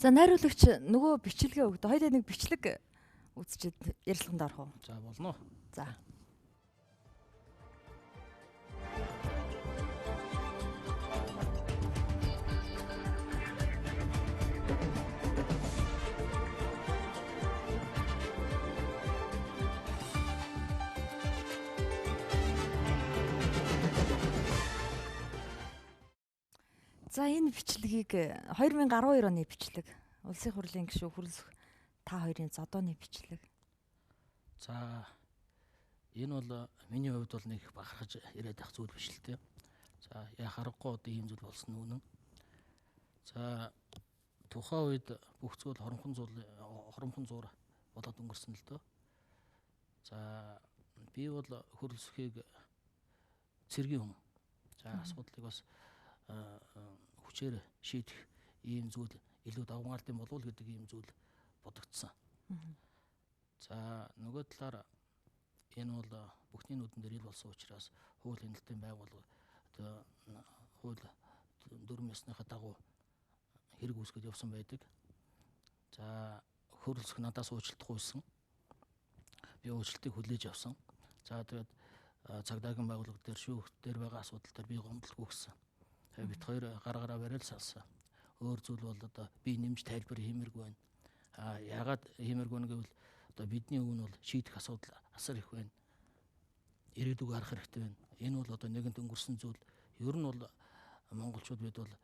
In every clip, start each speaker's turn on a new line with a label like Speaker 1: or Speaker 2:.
Speaker 1: За найруулагч нөгөө бичлэгээ өгдөө. Хоёулаа нэг бичлэг үзчихэд ярилцлаганд орох уу?
Speaker 2: За болно.
Speaker 1: За. За энэ бичлэгийг 2012 оны бичлэг. Улсын хурлын гишүүн Хөрөлсөх та хоёрын зодооны бичлэг.
Speaker 2: За энэ бол миний хувьд бол нэг бахархаж яриад байх зүйл биш л дээ. За яа харахгүй одоо ийм зүйл болсон нь үнэн. За тухайн үед бүх зүйл хоромхон зуур болоод өнгөрсөн л дөө. За би бол Хөрөлсөхийг цэргийн хүн. За асуудлыг бас хүчээр шийдэх ийм зүйл илүү давмгаалт юм болов уу гэдэг ийм зүйл бодогдсон. За нөгөө талаар энэ бол бүхний нүдэн дээр ил болсон учраас хууль хяналтын байгууллага одоо хууль дүрм ёсныхаа дагуу хэрэг үүсгэж явсан байдаг. За Хөрөлсөх надаас уучлалт гуйсан. Би уучлалтыг хүлээж авсан. За тэгээд цагдаагийн байгууллага дээр шүүх дээр байгаа асуудал дээр би гомдолгүй гэсэн. Тэгээд бид хоёр гар гараа бариад салсан. Өөр зүйл бол одоо би нэмж тайлбар хиймэргүй байна. А яагаад хиймэргүй вэ гэвэл одоо бидний өгн бол шийдэх асуудал асар их байна. Ирээдүг харах хэрэгтэй байна. Энэ бол одоо нэгэнт өнгөрсөн зүйл. Ер нь бол монголчууд бид бол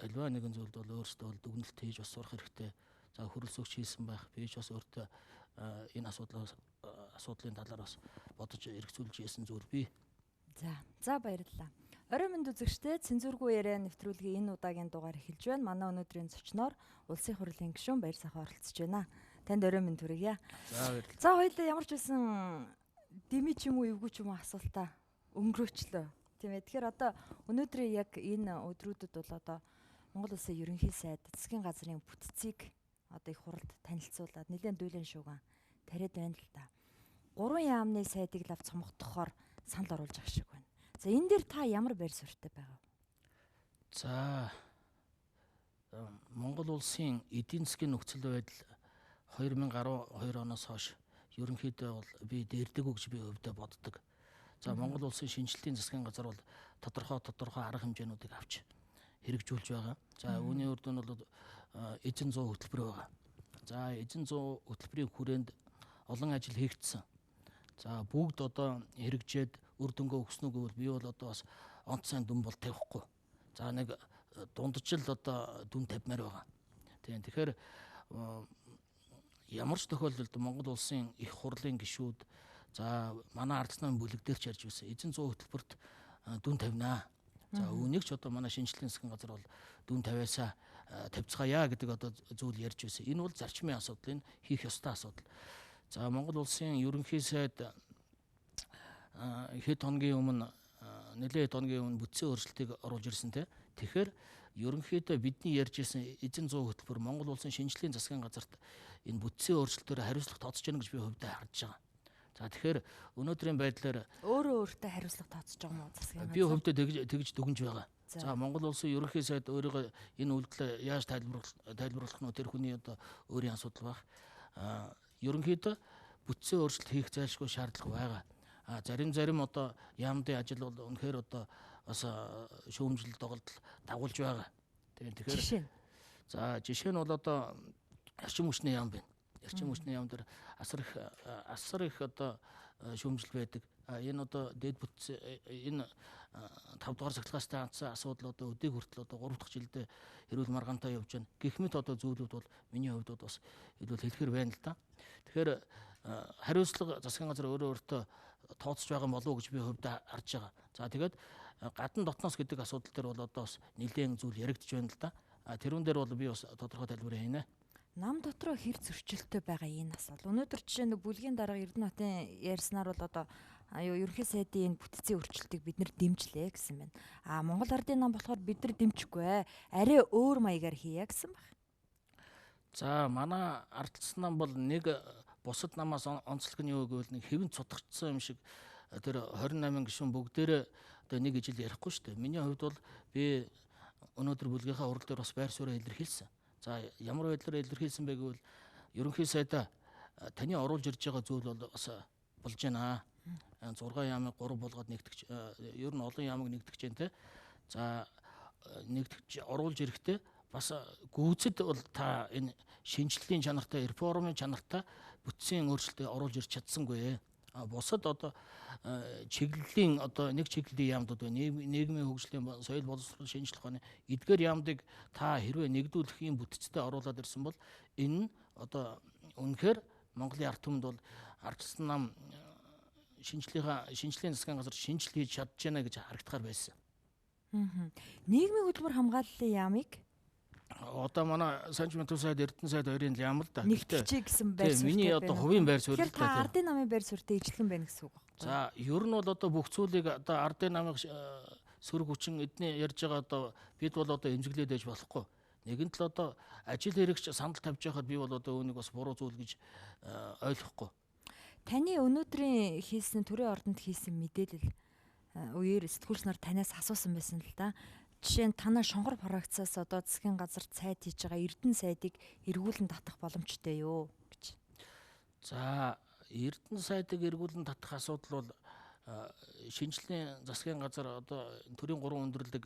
Speaker 2: альва нэгэн зүйлд бол өөрсдөө бол дүгнэлт хийж бас сурах хэрэгтэй. За Хөрөлсөгч хийсэн байх. Би ч бас өөртөө энэ асуудлын талаар бас бодож эргцүүлж хийсэн зүйл би.
Speaker 1: За баярлалаа. Орой мэнд үзэгчдээ цензургүй яриа нэвтрүүлгийн энэ удаагийн дугаар эхэлж байна. Манай өнөөдрийн зочноор Улсын хурлын гишүүн Баярсайхан оролцож байна. Танд орой мэнд хүргье.
Speaker 2: За баярлалаа.
Speaker 1: За хоёулаа ямар ч байсан дими ч юм уу эвгүй ч юм уу асуултаа өнгөрөөчлөө. Тийм ээ. Тэгэхээр одоо өнөөдрийн яг энэ өдрүүдэд бол одоо Монгол Улсын ерөнхий сайд засгийн газрын бүтцийг одоо их хуралд танилцуулаад нэлээд дүүлэн шууган тариад байна л да. Гурван яамны сайдыг лав цомгдохоор санал оруулж ах шиг байна. За энэ дээр та ямар байр суурьтай байгаа вэ?
Speaker 2: За Монгол улсын эдийн засгийн нөхцөл байдал 2012 оноос хойш ерөнхийдөө бол би дээрдэг үү гэж би өвдөө боддог. За Монгол улсын шинжилтийн засгийн газар бол тодорхой арга хэмжээнүүдийг авч хэрэгжүүлж байгаа. За үүний үр дүн бол эзэн 100 хөтөлбөр байгаа. За эзэн 100 хөтөлбөрийн хүрээнд олон ажил хийгдсэн. За бүгд одоо хэрэгжээд үр дүнгээ өгсөн үү гэвэл би бол одоо бас онц сайн дүн бол тавихгүй. За нэг дундчил одоо дүн тавьмаар байгаа. Тийм тэгэхээр ямар ч тохиолдолд Монгол улсын их хурлын гишүүд за манай ардсан намын бүлэг дээр ч ярьж байсан. Эзэн 100 хөтөлбөрт дүн тавина. За үүнийг ч одоо манай шинжилгээний засгийн газар бол дүн тавиасаа тавьцгаая гэдэг одоо зүйл ярьж байсан. Энэ бол зарчмын асуудал, энэ хийх ёстой асуудал. За Монгол улсын ерөнхий сайд хэд хоногийн өмнө нэлээд хоногийн өмнө бүтцийн өөрчлөлтийг оруулж ирсэн те. Тэгэхээр ерөнхийдөө бидний ярьж ирсэн эзэн 100 хөтөлбөр Монгол улсын шинжилгээний засгийн газарт энэ бүтцийн өөрчлөлтөөр хариуцлага тооцож байна гэж би хувьдаа харж байгаа. За тэгэхээр өнөөдрийн байдлаар
Speaker 1: өөрөө өөртөө хариуцлага тооцож байгаа юм уу засгийн газар?
Speaker 2: Би хувьдаа тэгж дүгнж байгаа. За Монгол улсын ерөнхий сайд өөрийгөө энэ үйлдэлээ яаж тайлбарлах нь тэр хүний одоо өөрийн асуудал байх. Ерөнхийдөө бүтцийн өөрчлөлт хийх зайлшгүй шаардлага байгаа. А зарим одоо яамдын ажил бол үнэхээр одоо бас шүүмжлэл доголдол дагуулж байгаа. Тэгэхээр за жишээ нь бол одоо эрчим хүчний яам байна. Эрчим хүчний яам дээр асар их одоо шүүмжлэл байдаг. Энэ одоо дээд бүтц энэ 5 дугаар сахилгаастай хандсан асуудал одоо өдийг хүртэл одоо 3 дахь жилдээ эрүүл маргаантай явж байна. Гэх мэт одоо зүйлүүд бол миний хувьд бол бас илүү хэлэхэр байна л да. Тэгэхээр хариуцлага засгийн газар өөрөө өөртөө тооцож байгаа болов уу гэж би хувьдаа харж байгаа. За тэгээд гадна дотноос гэдэг асуудал дээр бол одоо бас нэлээд зүйл яригдж байна л да. Тэрүүн дээр бол би бас тодорхой тайлбар хийнэ.
Speaker 1: Нам дотроо хэр зөрчилтэй байгаа энэ асуудал. Өнөөдөр жишээ нь бүлгийн дарга Эрдэнэ хотын ярьснаар бол одоо ерөнхий сайдын энэ бүтцийн өөрчлөлтийг бид нэр дэмжлээ гэсэн байна. А Монгол Ардын нам болохоор бид нар дэмжихгүй, арай өөр маягаар хийе гэсэн баг.
Speaker 2: За манай ардчсан нам бол нэг бусад намаас онцлог нь юу гэвэл нэг хэвэн цутгацсан юм шиг тэр 28 гишүүн бүгдээрээ одоо нэг ижил ярихгүй шүү дээ. Миний хувьд бол би өнөөдөр бүлгийнхаа хурал дээр бас байр сууриа илэрхийлсэн. За ямар байдлаар илэрхийлсэн бэ гэвэл ерөнхий сайдаа таны оруулж ирж байгаа зүйл бол бас болж байна. 6 яамыг 3 болгоод нэгтгэж, ер нь олон яамыг нэгтгэж байна те. За нэгтгэж оруулж ирэхдээ бас гүйцэд бол та энэ шинжлэлийн чанартай, реформын чанартай бүтцийн өөрчлөлтийг оруулж ирч чадсангүй. Бусад одоо чиглэлийн одоо нэг чиглэлийн яамдууд байна. Нийгмийн хөгжлийн, соёл боловсрол, шинжлэх ухааны эдгээр яамдыг та хэрвээ нэгдүүлэх юм бүтцтэй оруулаад ирсэн бол энэ нь одоо үнэхээр Монголын ард түмэнд бол ардчилсан нам шинжлэлийн засгийн газар шинжил хийж чадж байна гэж харагдахаар байсан.
Speaker 1: Нийгмийн хөдөлмөр хамгааллын яамыг
Speaker 2: одоо манай Санч Мэтүү сайд, Эрдэнэ сайд хоёрын яам л да.
Speaker 1: Нэгтгэжээ гэсэн байр суурьтай.
Speaker 2: Миний одоо хувийн байр суурь л
Speaker 1: да. Тэгэхээр та ардын намын байр суурьтай ижилхэн байна гэсэн үг байхгүй юу?
Speaker 2: За, ер нь бол одоо бүх зүйлийг одоо ардын намын сөрөг хүчин эдний ярьж байгаа одоо бид бол одоо эмзэглээд байж болохгүй. Нэгэнт л одоо ажил хэрэгч санал тавьж байхад би бол одоо үүнийг бас буруу зүйл гэж ойлгохгүй.
Speaker 1: Таны өнөөдрийн хийсэн төрийн ордонд хийсэн мэдээлэл үеэр сэтгүүлч нар танаас асуусан байсан л да. Жишээ нь танай шонгор фракциас одоо засгийн газар сайд хийж байгаа Эрдэнэ сайдыг эргүүлэн татах боломжтой юу гэж.
Speaker 2: За, Эрдэнэ сайдыг эргүүлэн татах асуудал бол шинжлэлийн засгийн газар одоо төрийн 3 өндөрлөг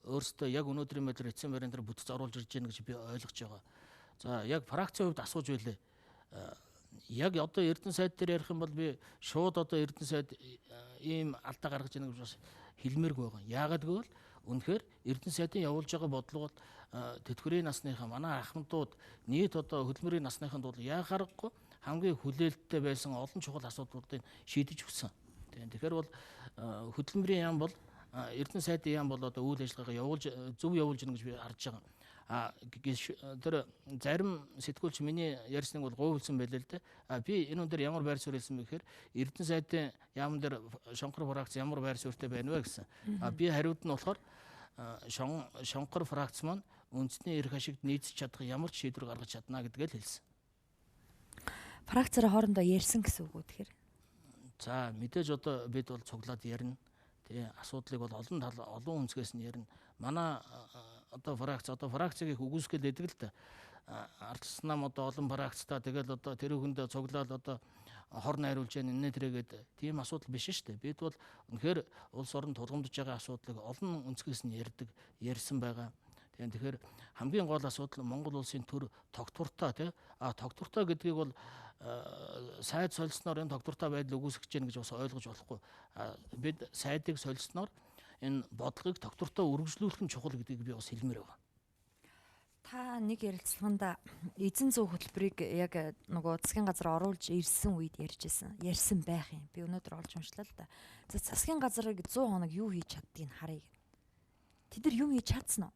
Speaker 2: өөрсдөө яг өнөөдрийн байдлаар эцсийн байран дээр бүтц оруулж ирж байна гэж би ойлгож байгаа. За, яг фракцийн хувьд асууж байлээ. Яг одоо Эрдэнэ сайд дээр ярих юм бол би шууд одоо Эрдэнэ сайд ийм алдаа гаргаж байна гэж бас хэлмээргүй байгаа. Яагаад гэвэл үнэхээр Эрдэнэ сайдын явуулж байгаа бодлого бол тэтгэврийн насныхаа манай ахмадууд нийт одоо хөдөлмөрийн насныханд бол яа харахгүй хамгийн хүлээлттэй байсан олон чухал асуудлуудыг шийдэж өгсөн. Тэгэхээр бол хөдөлмөрийн яам бол Эрдэнэ сайдын яам бол одоо үйл ажиллагаагаа явуулж зөв явуулж гэнэ гэж би харж байгаа. Тэр зарим сэтгүүлч миний ярьсныг бол гуйлсан байлээ л дээ. Би энэ хүн дээр ямар байр суурь хэлсэн бэ гэхээр Эрдэнэ сайдын яамн дээр шонхор фракц ямар байр суурьтай байна вэ гэсэн. Би хариуд нь болохоор шонхор фракц маань үндэсний эрх ашигт нийцэж чадах ямар ч шийдвэр гаргаж чадна гэдгээ л хэлсэн.
Speaker 1: Фракцаараа хоорондоо ярьсан гэсэн үг үү тэгэхээр?
Speaker 2: За мэдээж одоо бид бол цуглаад ярина. Тэгээ асуудлыг бол олон тал олон өнцгөөс нь ярина. Манай одоо фракц одоо фракцыг их үгүйсгэл байдаг л да. Ардчилсан нам одоо олон фракцтай тэгэл одоо тэр хүндээ цуглаад одоо хор найруулж яана энэ тэргээд тийм асуудал биш шүү дээ. Бид бол үнэхээр улс орон тулгамдж байгаа асуудлыг олон өнцгөөс нь ярьдаг, ярьсан байгаа. Тэгэхээр хамгийн гол асуудал Монгол улсын төр тогтвортой тий. Тогтвортой гэдгийг бол сайд солисноор энэ тогтвортой байдал үгүйсгэж гэнэ гэж бас ойлгож болохгүй. Бид сайдыг солисноор энэ бодлогыг тогтвортой үргэлжлүүлэх нь чухал гэдгийг би бас хэлмээр байна.
Speaker 1: Та нэг ярилцлаганда эзэн зүй хөтөлбөрийг яг нөгөө засгийн газар оруулж ирсэн үед ярьжсэн. Ярьсан байх юм. Би өнөөдөр олж уншлаа л да. За засгийн газрыг 100 хоног юу хийж чаддгийг харъя. Тэд нар юм хийж чадсан уу?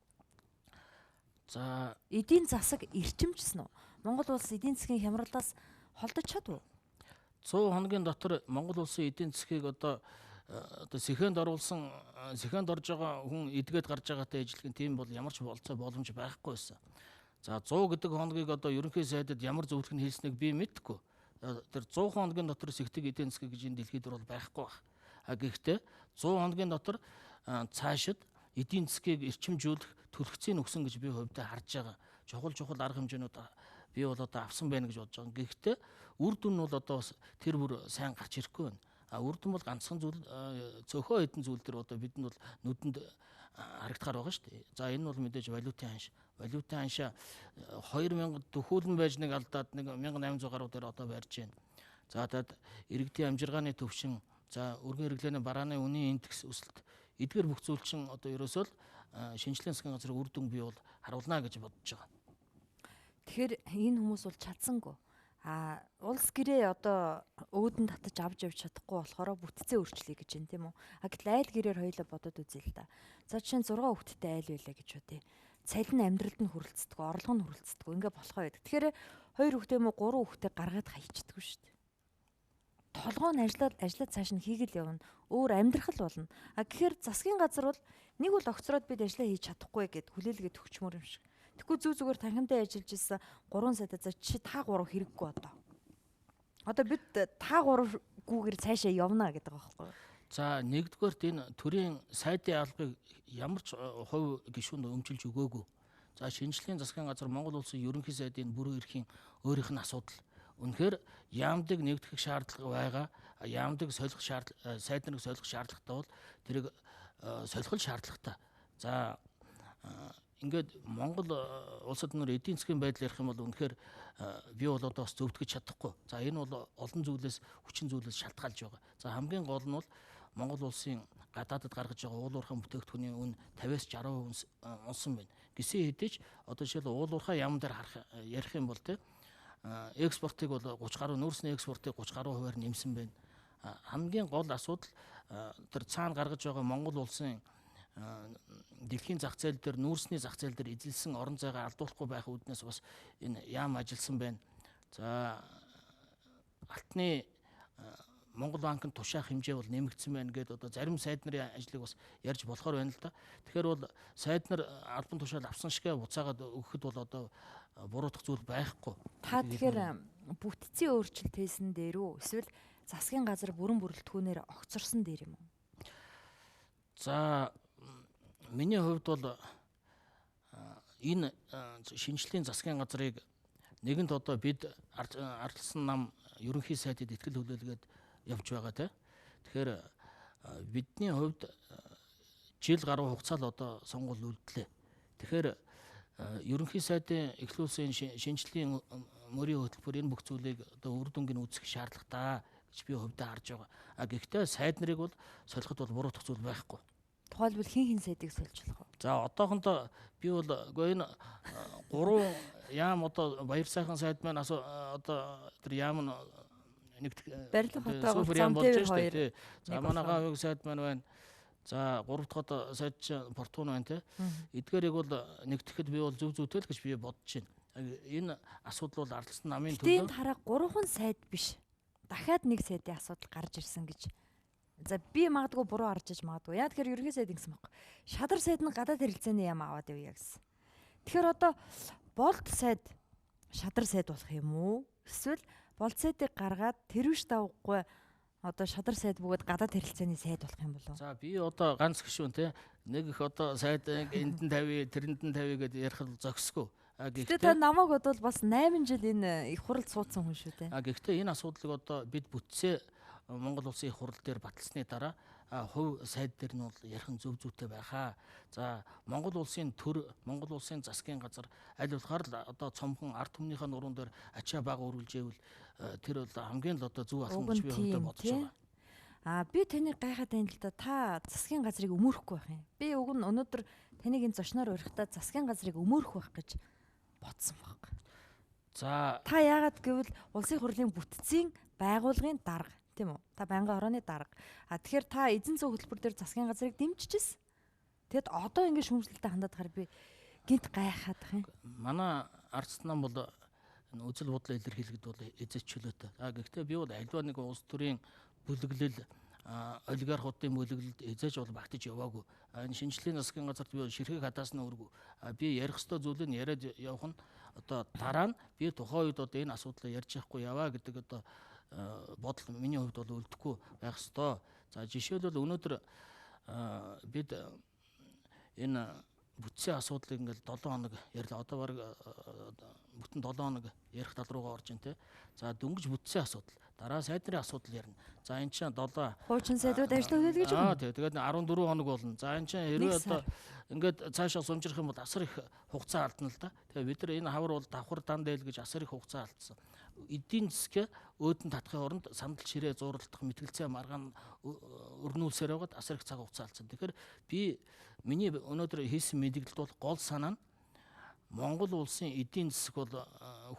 Speaker 2: За
Speaker 1: эдийн засаг эрчимжсэн үү? Монгол улс эдийн засгийн хямралаас холдож чадв уу?
Speaker 2: 100 хоногийн дотор Монгол улсын эдийн засгийг одоо сэхэнд оруулсан, сэхэнд орж байгаа хүн эдгээд гарч байгаатай ижилхэн тийм бол ямар ч болцоо боломж байхгүй байсан. За 100 гэдэг хоногийг одоо ерөнхий сайдад ямар зөвлөх нь хэлснийг би мэдэхгүй. Тэр 100 хоногийн дотор сэгтэг эдийн засгийг гэж энэ дэлхийд бол байхгүй байх. А гэхдээ 100 хоногийн дотор цаашид эдийн засгийг эрчимжүүлэх төлөвцийг өгсөн гэж би хувьдаа харж байгаа. Чухал арга хэмжээнүүд би бол одоо авсан байна гэж бодож байгаа. Гэхдээ үр дүн нь бол одоо бас тэр бүр сайн гарч ирэхгүй байна. Үр дүн бол ганцхан зүйл цөөхөн хэдэн зүйл төр одоо бидэнд бол нүдэнд харагдахаар байгаа шүү дээ. За энэ бол мэдээж валютын ханш. Валютын ханшаа 2000 дөхүүлэн байж нэг алдаад нэг 1800 гаруй дээр одоо барьж байна. За таад иргэдийн амжиргааны төвшин, за өргөн хэрэглээний барааны үнийн индекс өсөлт эдгээр бүх зүйл чинь одоо ерөөсөө л шинжлэлийн засгийн газрын үр дүн бий бол харуулна гэж бодож байгаа.
Speaker 1: Тэгэхээр энэ хүмүүс бол чадсангүй. А улс гэрээ одоо өөдөн татаж авч явж чадахгүй болохоор бүтцээ өөрчлөе гэж байна тийм үү? А гэтэл айл гэрээр хоёулаа бодод үзье л да. За жишээ нь 6 хүүхэдтэй айл байлаа гэж бодъё. Цалин нь амьдралд нь хүрэлцдэг, орлого нь хүрэлцдэг. Ингээ болохоо байдаг. Тэгэхээр 2 хүүхдээ юм уу 3 хүүхдээ гаргаад хаячдаггүй шүү дээ. Толгоо нь ажиллаад цааш нь хийгэл явна. Өөр амьдрах л болно. А гэхээр засгийн газар бол нэг бол огцроод бид ажиллаа хийж чадахгүй гэд хүлээлгээ төгчмөр юм шиг. Тэгэхгүй зүг зүгээр танхимдаа ажиллаж исэн 3 сайдаа за чи та 3 хэрэггүй одоо. Одоо бид та 3-гүүгээр цаашаа явна гэдэг байгаа байхгүй юу?
Speaker 2: За нэгдүгээрт энэ төрийн сайдын албыг ямар ч хувь гишүүнд өмчилж өгөөгүй. За шинжлэлийн засгийн газар Монгол улсын ерөнхий сайдын бүрэн эрхийн өөрийнх нь асуудал. Үнэхээр яамдыг нэгтгэх шаардлага байгаа. Яамдыг солих шаардлага, сайд нарыг солих шаардлагатай бол тэрийг солих шаардлагатай. За ингээд Монгол улсад нөр эдийн засгийн байдал ярих юм бол үнэхээр би бол одоо бас зөвтгөж чадахгүй. За энэ бол олон зүйлээс, хүчин зүйлээс шалтгаалж байгаа. За хамгийн гол нь бол Монгол улсын гадаадад гаргаж байгаа уул уурхайн бүтээгдэхүүний үн 50-аас 60% унсан байна. Гэсэн хэдий ч одоо жишээл уул уурхай яам дээр харах ярих юм бол те экспортыг бол 30 гаруй нүүрсний экспортыг 30 гаруй хувиар нэмсэн байна. Хамгийн гол асуудал тэр цаана гаргаж байгаа Монгол улсын дэлхийн зах зээл дээр нүүрсний зах зээл дээр эзэлсэн орон зайгаа алдуулахгүй байх үүднээс бас энэ яам ажилласан байна. За алтны Монгол банкнд тушаах хэмжээ бол нэмэгдсэн байна гэдээ одоо зарим сайд нарын ажлыг бас ярьж болохоор байна л да. Тэгэхээр бол сайд нар албан тушаал авсан шигэ буцаагаад өгөхөд бол одоо буруутах зүйл байхгүй.
Speaker 1: Та тэгэхээр бүтцийн өөрчлөлт хийсэн дээр үү эсвэл засгийн газар бүрэн бүрэлдэхүүнээр огцорсон дээр юм уу?
Speaker 2: За миний хувьд бол энэ шинжлэлийн засгийн газрыг нэгэнт одоо бид ардчилсан нам ерөнхий сайдад ихтгэл хүлээлгээд явж байгаа те. Тэгэхээр бидний хувьд жил гаруй хугацаанд одоо сонгуул үлдлээ. Тэгэхээр ерөнхий сайдын эхлүүлсэн шинжлэлийн мөрийн хөтөлбөр энэ бүх зүйлийг одоо үр дүнг нь үзэх шаардлагатай гэж би хувьдаа харж байгаа. А гэхдээ сайд нарыг бол солиход бол буруутах зүйл байхгүй.
Speaker 1: Тухайлбал хэн хэн сайдыг сольж болох вэ?
Speaker 2: За одоохондоо би бол үгүй энэ гурван яам одоо Баяр сайхан сайд маань одоо тэр яам нь нэг
Speaker 1: барилга хотоо зам дээр хоёр.
Speaker 2: За манай гавыг сайд маань байна. За гурав дахь одоо сайд чинь Фортун байна те. Эдгээрийг бол нэгтгэхэд би бол зөв зүйтэй л гэж би бодож байна. Энэ асуудал бол ардчилсан намын
Speaker 1: төлөө. Энд хараа гурван сайд биш. Дахиад нэг сайдын асуудал гарч ирсэн гэж. За би магадгүй буруу харж иж магадгүй. Яа тэгэхээр ерөнхий сайд ингэсэн байхгүй. Шадар сайд нь гадаад харилцааны яам аваад явъя гэсэн. Тэгэхээр одоо болд сайд шадар сайд болох юм уу? Эсвэл болд сайдыг гаргаад тэрвш давгүй одоо шадар сайд бөгөөд гадаад харилцааны сайд болох юм болов уу?
Speaker 2: За би одоо ганц гишүүн те нэг их одоо сайд энд нь 50 тэрэнд нь 50 гэдээ ярих л зохисгүй.
Speaker 1: Гэхдээ та намайг бодвол бас 8 жил энэ их хуралд суудсан хүн шүү дээ.
Speaker 2: А гэхдээ энэ асуудлыг одоо бид бүтсээ Монгол улсын их хурал дээр баталсны дараа хувь сайд дээр нь бол ярих нь зөв зүйтэй байхаа. За Монгол улсын төр, Монгол улсын засгийн газар аль болохоор л одоо цомхон ард түмнийхээ нуруунд дээр ачаа бага өргөлжээвэл тэр бол хамгийн л одоо зөв алхам гэж би хувьдаа бодож байгаа.
Speaker 1: А би таныг гайхаад байна л да. Та засгийн газрыг өмөрөхгүй байх юм. Би уг нь өнөөдөр таныг энэ зочноор урихдаа засгийн газрыг өмөрөх байх гэж бодсон байхгүй.
Speaker 2: За
Speaker 1: та яагаад гэвэл улсын хурлын бүтцийн байгуулгын дарга тийм үү? Та байнгын хорооны дарга. А тэгэхээр та эзэн зүй хөтөлбөр дээр засгийн газрыг дэмжижсэн. Тэгэд одоо ингэ шүүмжлэлтэй хандаад хаар би гинт гайхаад байх юм.
Speaker 2: Манай ардчилсан нам бол үзэл бодлоо илэрхийлэхэд бол эзэж чөлөөтэй. А гэхдээ би бол альва нэг улс төрийн бүлэглэл олигархуудын бүлэглэлд эзэж бол багтаж яваагүй. Энэ шинжлэлийн засгийн газарт би ширхэг хадаас нь өргөө. Би ярих ёстой зүйлийг нь яриад явах нь одоо дараа нь би тухайн үед одоо энэ асуудлыг ярьж явахгүй яваа гэдэг одоо бодол миний хувьд бол үлдэхгүй байх ёстой. За жишээлбэл өнөөдөр бид энэ бүтцийн асуудлыг ингээл 7 хоног ярьлаа. Одоо бараг бүтэн 7 хоног ярих тал руугаа орж ин тэ. За дөнгөж бүтцийн асуудал, дараа сайд нарын асуудал ярина. За эн чинь 7
Speaker 1: хуучин сайдууд ажил төлөөлөж
Speaker 2: байгаа. Аа тэгээд 14 хоног болно. За эн чинь хэрвээ одоо ингээд цаашаа сумжрах юм бол асар их хугацаа алдна л да. Тэгээ бид нар энэ хавар бол давхар дан дээл гэж асар их хугацаа алдсан. Эдийн засгээ өөдөн татахын оронд сандал ширээ зууралдах мэтгэлцээ маргаан өрнүүлсээр байгаад асар их цаг хугацаа алдсан. Тэгэхээр би миний өнөөдөр хийсэн мэдээлэлд бол гол санаа нь Монгол улсын эдийн засаг бол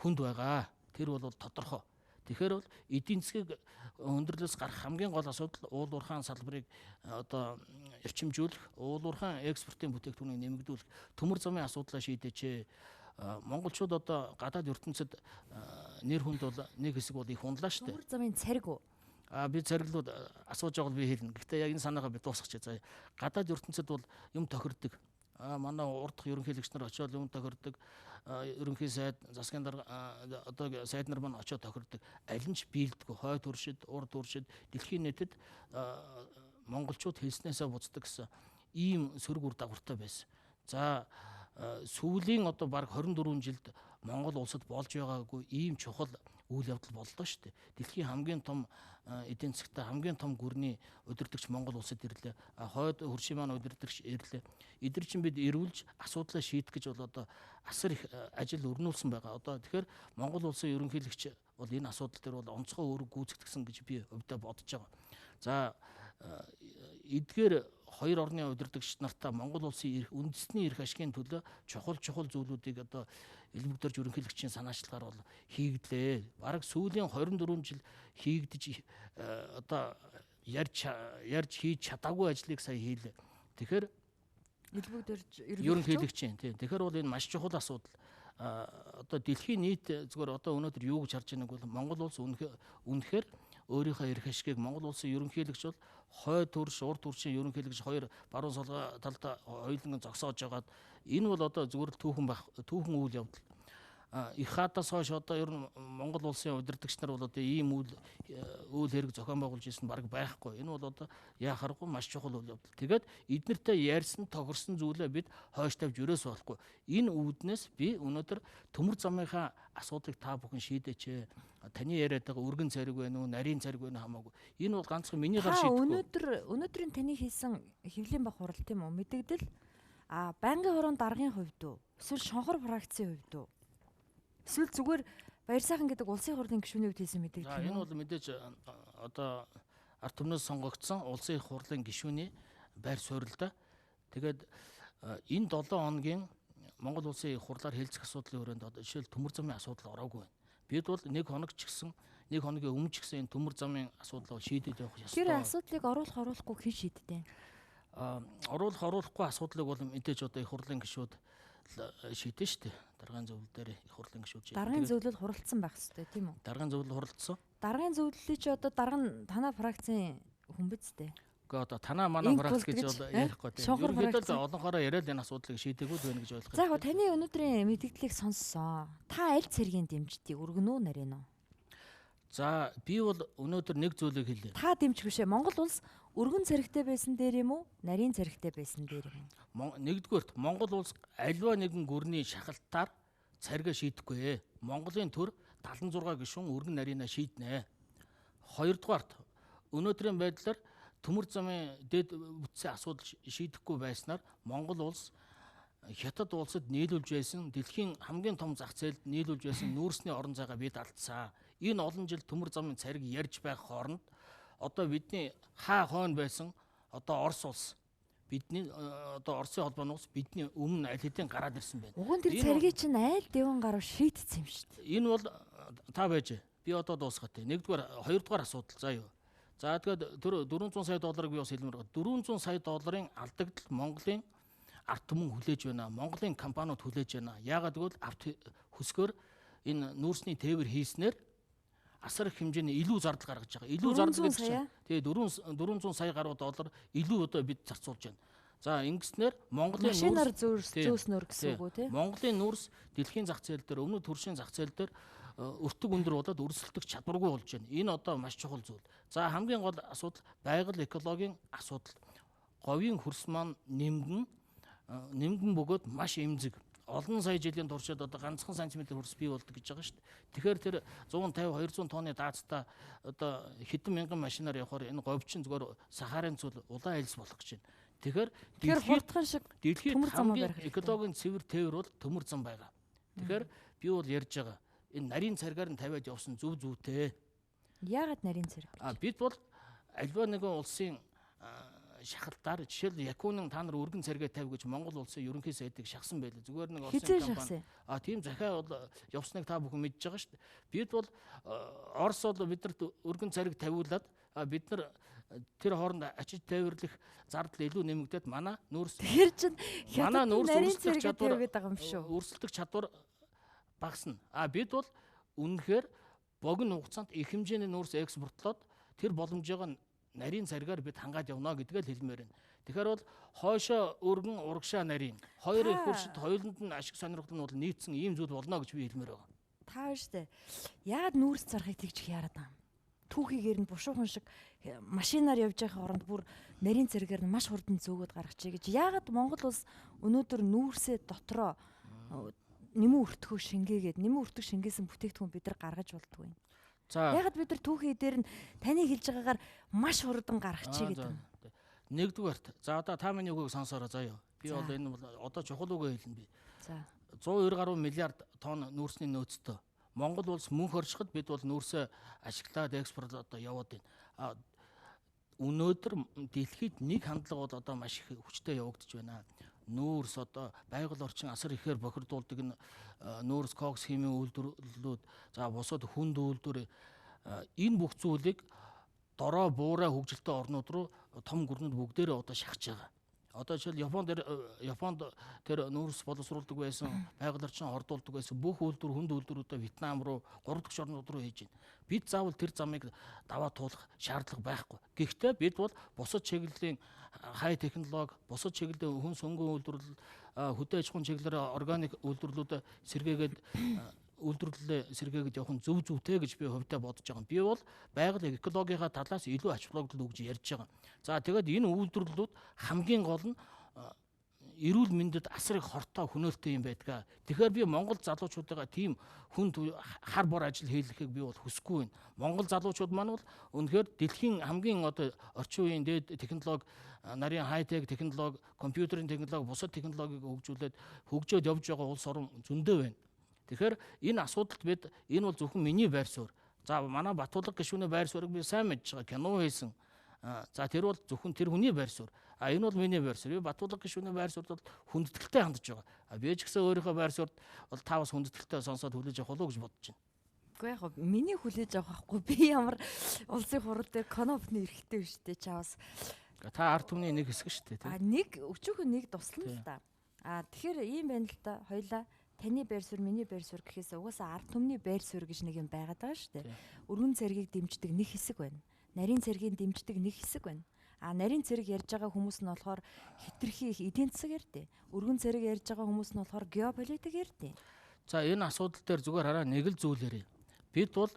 Speaker 2: хүнд байгаа. Тэр бол тодорхой. Тэгэхээр бол эдийн засгийг өндөрлөөс гарах хамгийн гол асуудал уул уурхаан салбарыг одоо эрчимжүүлэх, уул уурхаан экспортын бүтээгдэхүүнийг нэмэгдүүлэх, төмөр замын асуудлаа шийдээч. Монголчууд одоо гадаад ертөнцид нэр хүнд бол нэг хэсэг бол их унлаа шүү дээ.
Speaker 1: Төмөр замын цариг уу?
Speaker 2: А би цариглууд асууж байгаа бол би хэлнэ. Гэхдээ яг энэ санаагаа би дуусгачих. За гадаад ертөнцид бол юм тохирдог. А манай урдх ерөнхийлөгч нар очиод юм тохирдог. Ерөнхий сайд, засгийн дарга одоо сайд нар маань очиод тохирдог. Аль нь ч биелдэггүй. Хой туршид, урд туршид дэлхийн нийтэд монголчууд хэлснээсээ буцдаг гэсэн ийм сөрөг үр дагавартай байсан. За сүүлийн одоо бараг 24 жилд Монгол улсад болж байгаагүй ийм чухал үйл явдал боллоо шүү дээ. Дэлхийн хамгийн том эдийн засгт хамгийн том гүрний удирдагч Монгол улсад ирлээ. Хойд хөршийн маань удирдагч ирлээ. Эдгээр чинь бид эрүүлж асуудлаа шийдэх гэж бол одоо асар их ажил өрнүүлсэн байгаа. Одоо тэгэхээр Монгол улсын ерөнхийлөгч бол энэ асуудал дээр бол онцгой үүрэг гүйцэтгсэн гэж би хувьдаа бодож байгаа. За эдгээр хоёр орны удирдагч нартаа Монгол улсын эрх, үндэсний эрх ашигын төлөө чухал зүйлүүдийг одоо элбэг дөрж ерөнхийлөгчийн санаачлагаар бол хийгдлээ. Бараг сүүлийн 24 жил хийгдэж одоо ярьж хийж чадаагүй ажлыг сая хийлээ. Тэгэхээр
Speaker 1: элбэг дөрж
Speaker 2: ерөнхийлөгчийн тийм. Тэгэхээр бол энэ маш чухал асуудал. Одоо дэлхийн нийт зүгээр одоо өнөөдөр юу гэж харж байгааг бол Монгол улс үнэхээр өөрийнхөө эрх ашигыг Монгол улсын ерөнхийлөгч бол хой төрш, урд төршийн ерөнхийлөгч хоёр баруун солгой талд хоёуланг зогсоож байгаад энэ бол одоо зүгээр л түүхэн үйл явдал. Их хаадаас хойш одоо ер нь Монгол улсын удирдагч нар бол одоо ийм үйл хэрэг зохион байгуулж ирсэн бараг байхгүй. Энэ бол одоо яхаарахгүй маш чухал үйл явдал. Тэгээд эднэртэй ярьсан, тохирсон зүйлээ бид хойш тавьж өрөөс болохгүй. Энэ үүднээс би өнөөдөр төмөр замынхаа асуудлыг та бүхэн шийдээч. Таны яриад байгаа өргөн цариг байна уу, нарийн цариг байна хамаагүй. Энэ бол ганцхан миний гар шийдэхгүй.
Speaker 1: Өнөөдрийн таны хийсэн хэвлийн баг хурал тийм үү? Мэдэгдэл байнгын хуруунд даргын хувьд үү? Эсвэл шонхор фракцийн хувьд үү? Эсвэл зүгээр Баярсайхан гэдэг улсын хурлын гишүүний хувьд хийсэн мэдэгдэл.
Speaker 2: За энэ бол мэдээж одоо ард түмнээс сонгогдсон улсын их хурлын гишүүний байр суурь л да. Тэгээд энэ 7 хоногийн Монгол улсын их хурлаар хэлцэх асуудлын өрөөнд одоо жишээл төмөр замын асуудал ороогүй байна. Бид бол нэг хоног ч гэсэн нэг хоногийн өмнө ч гэсэн энэ төмөр замын асуудлыг шийдээд явах ёстой.
Speaker 1: Тэр асуудлыг оруулах оруулахгүй хэн шийддэг?
Speaker 2: Оруулах оруулахгүй асуудлыг бол мэдээж одоо их хурлын гишүүд шийдэн шүү дээ. Даргын зөвлөл дээр их хурлын гишүүд шийдэн.
Speaker 1: Даргын зөвлөл хуралдсан байх ёстой тийм үү?
Speaker 2: Даргын зөвлөл хуралдсан.
Speaker 1: Даргын зөвлөлийг чи одоо дарга нь танаа фракцийн хүн биз дээ.
Speaker 2: Үгүй одоо танаа манай фракц гэж бол ярихгүй тийм. Ерөнхийдөө олонхороо яриад энэ асуудлыг шийдээгүй л байна гэж ойлгох.
Speaker 1: За яг таны өнөөдрийн мэдээллийг сонссон. Та аль цэргийн дэмждгийг өргөнө үү нарийн үү?
Speaker 2: За би бол өнөөдөр нэг зүйлийг хэлье.
Speaker 1: Та дэмжих бишээ. Монгол улс өргөн цэрэгтэй байсан дээр юм уу? Нарийн цэрэгтэй байсан дээр юм
Speaker 2: уу? Нэгдүгээрт Монгол улс альва нэгэн гүрний шахалтаар царгаа шийдэхгүй. Монголын төр 76 гишүүн өргөн нарийнаа шийднэ. Хоёрдугаарт өнөөдрийн байдлаар төмөр замын дэд бүтцийн асуудал шийдэхгүй байснаар Монгол улс Хятад улсад нийлүүлж байсан дэлхийн хамгийн том зах зээлд нийлүүлж байсан нүүрсний орон зайгаа бид алдсан. Энэ олон жил төмөр замын цариг ярьж байх хооронд одоо бидний хаа хойно байсан одоо Орос улс бидний одоо Оросын холбооны улс бидний өмнө аль хэдийн гараад ирсэн байна.
Speaker 1: Уг нь тэр царгийг чинь айл дэвэн гаруй шийдсэн юм шүү дээ.
Speaker 2: Энэ бол та байж би одоо дуусгатай. Нэгдүгээр, хоёрдугаар асуудал заа юу. За тэгэхээр тэр 400 сая долларыг би бас хэлмээр байгаа. 400 сая долларын алдагдал Монголын ард түмэн хүлээж байна. Монголын компаниуд хүлээж байна. Яагаад гэвэл авт хөсгөр энэ нүүрсний тээвэр хийснээр асар их хэмжээний илүү зардал гаргаж байгаа. Илүү зардал гэдэг чинь тэгээ 400 сая гаруй доллар илүү одоо бид зарцуулж байна. За ингэснээр Монголын
Speaker 1: машинаар зөөснөр гэсэн үг үү те?
Speaker 2: Монголын нүүрс дэлхийн зах зээл дээр өмнөд төршийн зах зээл дээр өртөг өндөр болоод өрсөлдөх чадваргүй болж байна. Энэ одоо маш чухал зүйл. За хамгийн гол асуудал байгаль экологийн асуудал. Говийн хөрс маань нэмгэн бөгөөд маш эмзэг. Олон сая жилийн туршид одоо ганцхан сантиметр хөрс бий болдог гэж байгаа шүү дээ. Тэгэхээр тэр 150 200 тонны даацтай одоо хэдэн мянган машинаар явахаар энэ говьчин зүгээр Сахарын цөл улаан элс болох гэж байна. Тэгэхээр
Speaker 1: хурдхан шиг
Speaker 2: дэлхийд хамгийн экологийн цэвэр тээвэр бол төмөр зам байгаа. Тэгэхээр би бол ярьж байгаа. Энэ нарийн царгаар нь тавиад явсан зөв зүйтэй.
Speaker 1: Яагаад нарийн цариг?
Speaker 2: Бид бол альва нэгэн улсын шахалтаар жишээл Якунин та нар өргөн царгаа тавь гэж Монгол улсын ерөнхий сайдыг шахсан байлаа. Зүгээр нэг Оросын компани. Тийм захиа бол явсныг та бүхэн мэдж байгаа шүү дээ. Бид бол Орос бол биднэрт өргөн цариг тавиулаад бид нар тэр хооронд ачиж тээвэрлэх зардал илүү нэмэгдээд манай нүүрс
Speaker 1: тэр чинь манай нүүрс өрсөлдөх чадвар байгаа юм шүү.
Speaker 2: Өрсөлдөх чадвар багасна. Бид бол үнэхээр богино хугацаанд их хэмжээний нүүрс экспортлоод тэр боломжийг нарийн царгаар бид хангаад явна гэдгээ л хэлмээр байна. Тэгэхээр бол хойшоо өргөн урагшаа нарийн хоёр их хөршид хоёуланд нь ашиг сонирхол нь бол нийцсэн ийм зүйл болно гэж би хэлмээр байгаа.
Speaker 1: Та штэ. Яагаад нүүрс зарахыг тэгж их яарад байгаа юм? Түүхийгээр нь бушуухан шиг машинаар явж байгаа оронд бүр нарийн цэргээр нь маш хурдан зөөгөөд гаргачихъя гэж. Яагаад Монгол улс өнөөдөр нүүрсээ дотроо нэмэн өртгөө шингээгээд нэмэн өртөг шингээсэн бүтээгдэхүүн бид нар гаргаж болдгоо юм.
Speaker 2: За
Speaker 1: Яагаад бид нар түүхий дээр нь таны хэлж байгаагаар маш хурдан гаргачихъя гэдэг юм.
Speaker 2: Нэгдүгээрт за одоо та миний үгийг сонсоорой заяа. Би бол энэ бол одоо чухал үгээ хэлнэ би.
Speaker 1: За
Speaker 2: 190 гаруй миллиард тонн нүүрсний нөөцтэй. Монгол улс мөнх оршиход бид бол нүүрсээ ашиглаад экспорт одоо яваад байна. Өнөөдөр дэлхийд нэг хандлага бол одоо маш их хүчтэй явагдаж байна. Нүүрс одоо байгаль орчин асар ихээр бохирдуулдаг энэ нүүрс кокс химийн үйлдвэрлэлүүд, за бусад хүнд үйлдвэр, энэ бүх зүйлийг дорой буурай хөгжилтэй орнууд руу том гүрнүүд бүгдээрээ одоо шахаж байгаа. Одоо жишээл Японд тэр нүүрс боловсруулдаг байсан, байгаль орчин хордуулдаг байсан бүх үйлдвэр, хүнд үйлдвэрүүдээ Вьетнам руу, 3 дахь орнууд руу хийж байна. Бид заавал тэр замыг даваа туулах шаардлага байхгүй. Гэхдээ бид бол бусад чиглэлийн хай технологи, бусад чиглэлийн хүн сөнгөн үйлдвэрлэл, хөдөө аж ахуйн чиглэлээр органик үйлдвэрлэлүүдээ сэргээгээд үйлдвэрлэлээ сэргээгээд явах нь зөв зөвтэй гэж би хувьдаа бодож байгаа. Би бол байгаль экологийнхаа талаас илүү ач холбогдол өгж ярьж байгаа. За тэгээд энэ үйлдвэрлэлүүд хамгийн гол нь эрүүл мэндэд асар их хортой хөнөөлтэй юм байдаг. Тэгэхээр би Монгол залуучуудыгаа тийм хүнд хар бор ажил хийлгэхийг би бол хүсэхгүй байна. Монгол залуучууд маань бол үнэхээр дэлхийн хамгийн одоо орчин үеийн дээд технологи, нарийн хай-тек технологи, компьютерийн технологи, бусад технологиг хөгжүүлээд хөгжөөд явж байгаа улс орон зөндөө байна. Тэгэхээр энэ асуудалд бид энэ бол зөвхөн миний байр суурь. За манай Батулга гишүүний байр суурийг би сайн мэдж байгаа. Кино хийсэн. За тэр бол зөвхөн тэр хүний байр суурь. А энэ бол миний байр суурь. Би Батулга гишүүний байр суурьд бол хүндэтгэлтэй хандж байгаа. А би ч гэсэн өөрийнхөө байр суурьд бол та бас хүндэтгэлтэй сонсоод хүлээж авах болов уу гэж бодож байна.
Speaker 1: Үгүй яг миний хүлээж авах байхгүй. Би ямар улсын хурал дээр конопны эрхтэй биш үү чавас.
Speaker 2: Та ард түмний нэг хэсэг шүү дээ,
Speaker 1: тийм. А нэг өчүүхэн нэг туслана л да. А тэгэхээр ийм байна л да. Хоёлаа таны байр суурь, миний байр суурь гэхээс угаасаа ард түмний байр суурь гэж нэг юм байгаад байгаа шүү дээ. Өргөн цэргийг дэмждэг нэг хэсэг байна. Нарийн цэргийг дэмждэг нэг хэсэг байна. А нарийн цэрэг ярьж байгаа хүмүүс нь болохоор хитрхи их эдийн засаг ярьдээ. Өргөн цэрэг ярьж байгаа хүмүүс нь болохоор геополитик ярьдээ.
Speaker 2: За энэ асуудал дээр зүгээр хараа нэг л зүйл ярив. Бид бол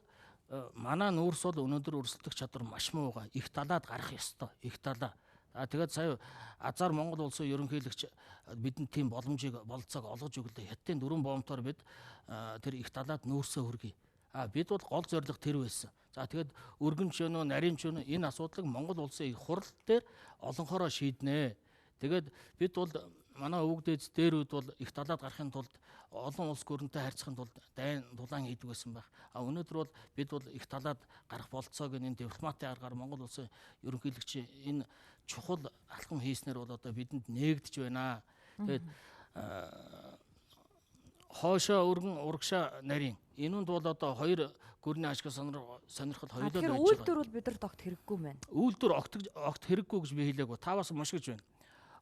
Speaker 2: манай нүүрс бол өнөөдөр өрсөлдөх чадвар маш муугаа. Их далаад гарах ёстой. Их далаа. А тэгээд сая азар Монгол улсын ерөнхийлөгч бидэнд тийм боломжийг бололцоог олгож өглөө. Хятадын 4 бомтоор бид тэр их далаад нүүрсээ хүргэе. А бид бол гол зорилго тэр байсан. За тэгээд өргөн ч өнөө, нарийн ч өнөө энэ асуудлыг Монгол улсын их хурал дээр олонхороо шийднэ. Тэгээд бид бол манай өвөг дээдс дээрүүд бол их далаад гарахын тулд олон улс гүрэнтэй харьцахын тулд дайн дулаан хийдэг байсан байх. А өнөөдөр бол бид бол их талаад гарах болцоог энэ дипломатын аргаар Монгол улсын ерөнхийлөгч энэ чухал алхам хийснээр бол одоо бидэнд нээгдэж байна. Тэгээд хоошоо өргөн урагшаа нарийн энүүнд бол одоо хоёр гүрний ашиг сонирхол хоёулаа байж
Speaker 1: байгаа. Үйлдвэр бол бид нар огт хэрэггүй юм байна.
Speaker 2: Үйлдвэр огт хэрэггүй гэж би хэлээгүй. Та бас мушгиж байна.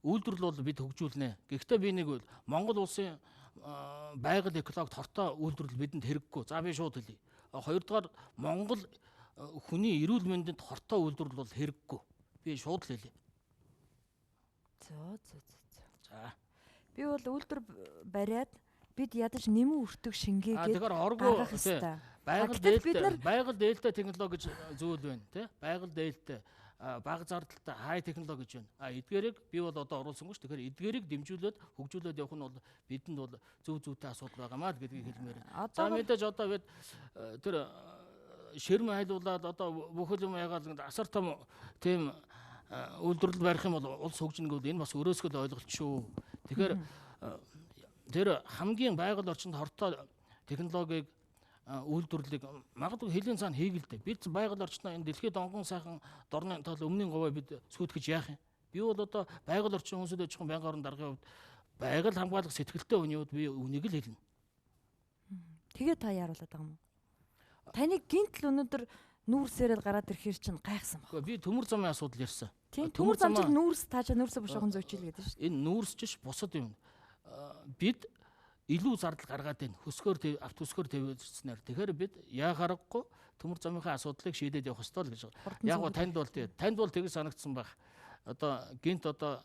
Speaker 2: Үйлдвэрлэл бол бид хөгжүүлнэ. Гэхдээ би нэг үйл Монгол улсын байгаль экологид хортой үйлдвэрлэл бидэнд хэрэггүй. За би шууд хэлье. Хоёрдугаар Монгол хүний эрүүл мэндэд хортой үйлдвэрлэл бол хэрэггүй. Би шууд л хэлье.
Speaker 1: Зөө зөө зөө.
Speaker 2: За.
Speaker 1: Би бол үйлдвэр бариад бид ядаж нэмэн өртөг шингээгээд
Speaker 2: гаргах ёстой. Байгаль дээлтэй технологи гэж зүйл байна, тий? Байгаль дээлтэй бага зардалтай хай технологи гэж байна. А эдгээрийг би бол одоо оруулсангүй ш. Тэгэхээр эдгээрийг дэмжүүлээд хөгжүүлээд явах нь бол бидэнд бол зөв зөвтэй асуудал байгаамаа л гэдгийг хэлмээр. За мэдээж одоо бид тэр ширм хайлуулад одоо бүхэл юм ягаал асар том тийм үйлдвэрлэл барих юм бол улс хөгжинэ гэвэл энэ бас өрөөсгөл ойлголт шүү. Тэгэхээр тэр хамгийн байгаль орчинд хортой технологиг үйлдвэрлэлийг магадгүй хөлийн цаана хийгэлдэ. Бид байгаль орчноо энэ дэлхийд онгон сайхан дорны тал өмнгийн говьа бид сүйтгэж яах юм? Би бол одоо байгаль орчин хүмүүсүүд аж ахуйн байнгын орон даргын хувьд байгаль хамгаалах сэтгэлтэй хүний хувьд би үнийг л хэлнэ.
Speaker 1: Тэгээ та яаруулад байгаа юм уу? Таны гинтл өнөөдөр нүүрсээрэл гараад ирэхэр чинь гайхсан баг.
Speaker 2: Би төмөр замын асуудал ярьсан.
Speaker 1: Тийм, төмөр зам чинь нүүрс таачаа нүүрсээ бушуухан зөөчил гэдэг шүү
Speaker 2: дээ. Энэ нүүрс ч бусад юм. Бид илүү зардал гаргаад байна. Хөсгөр автобусгоор тавьснаар. Тэгэхээр бид яа харахгүй төмөр замынхаа асуудлыг шийдээд явах ёстой л гэж байгаа. Яг гоо танд бол тий. Танд бол тэгж санагдсан байх. Одоо гинт одоо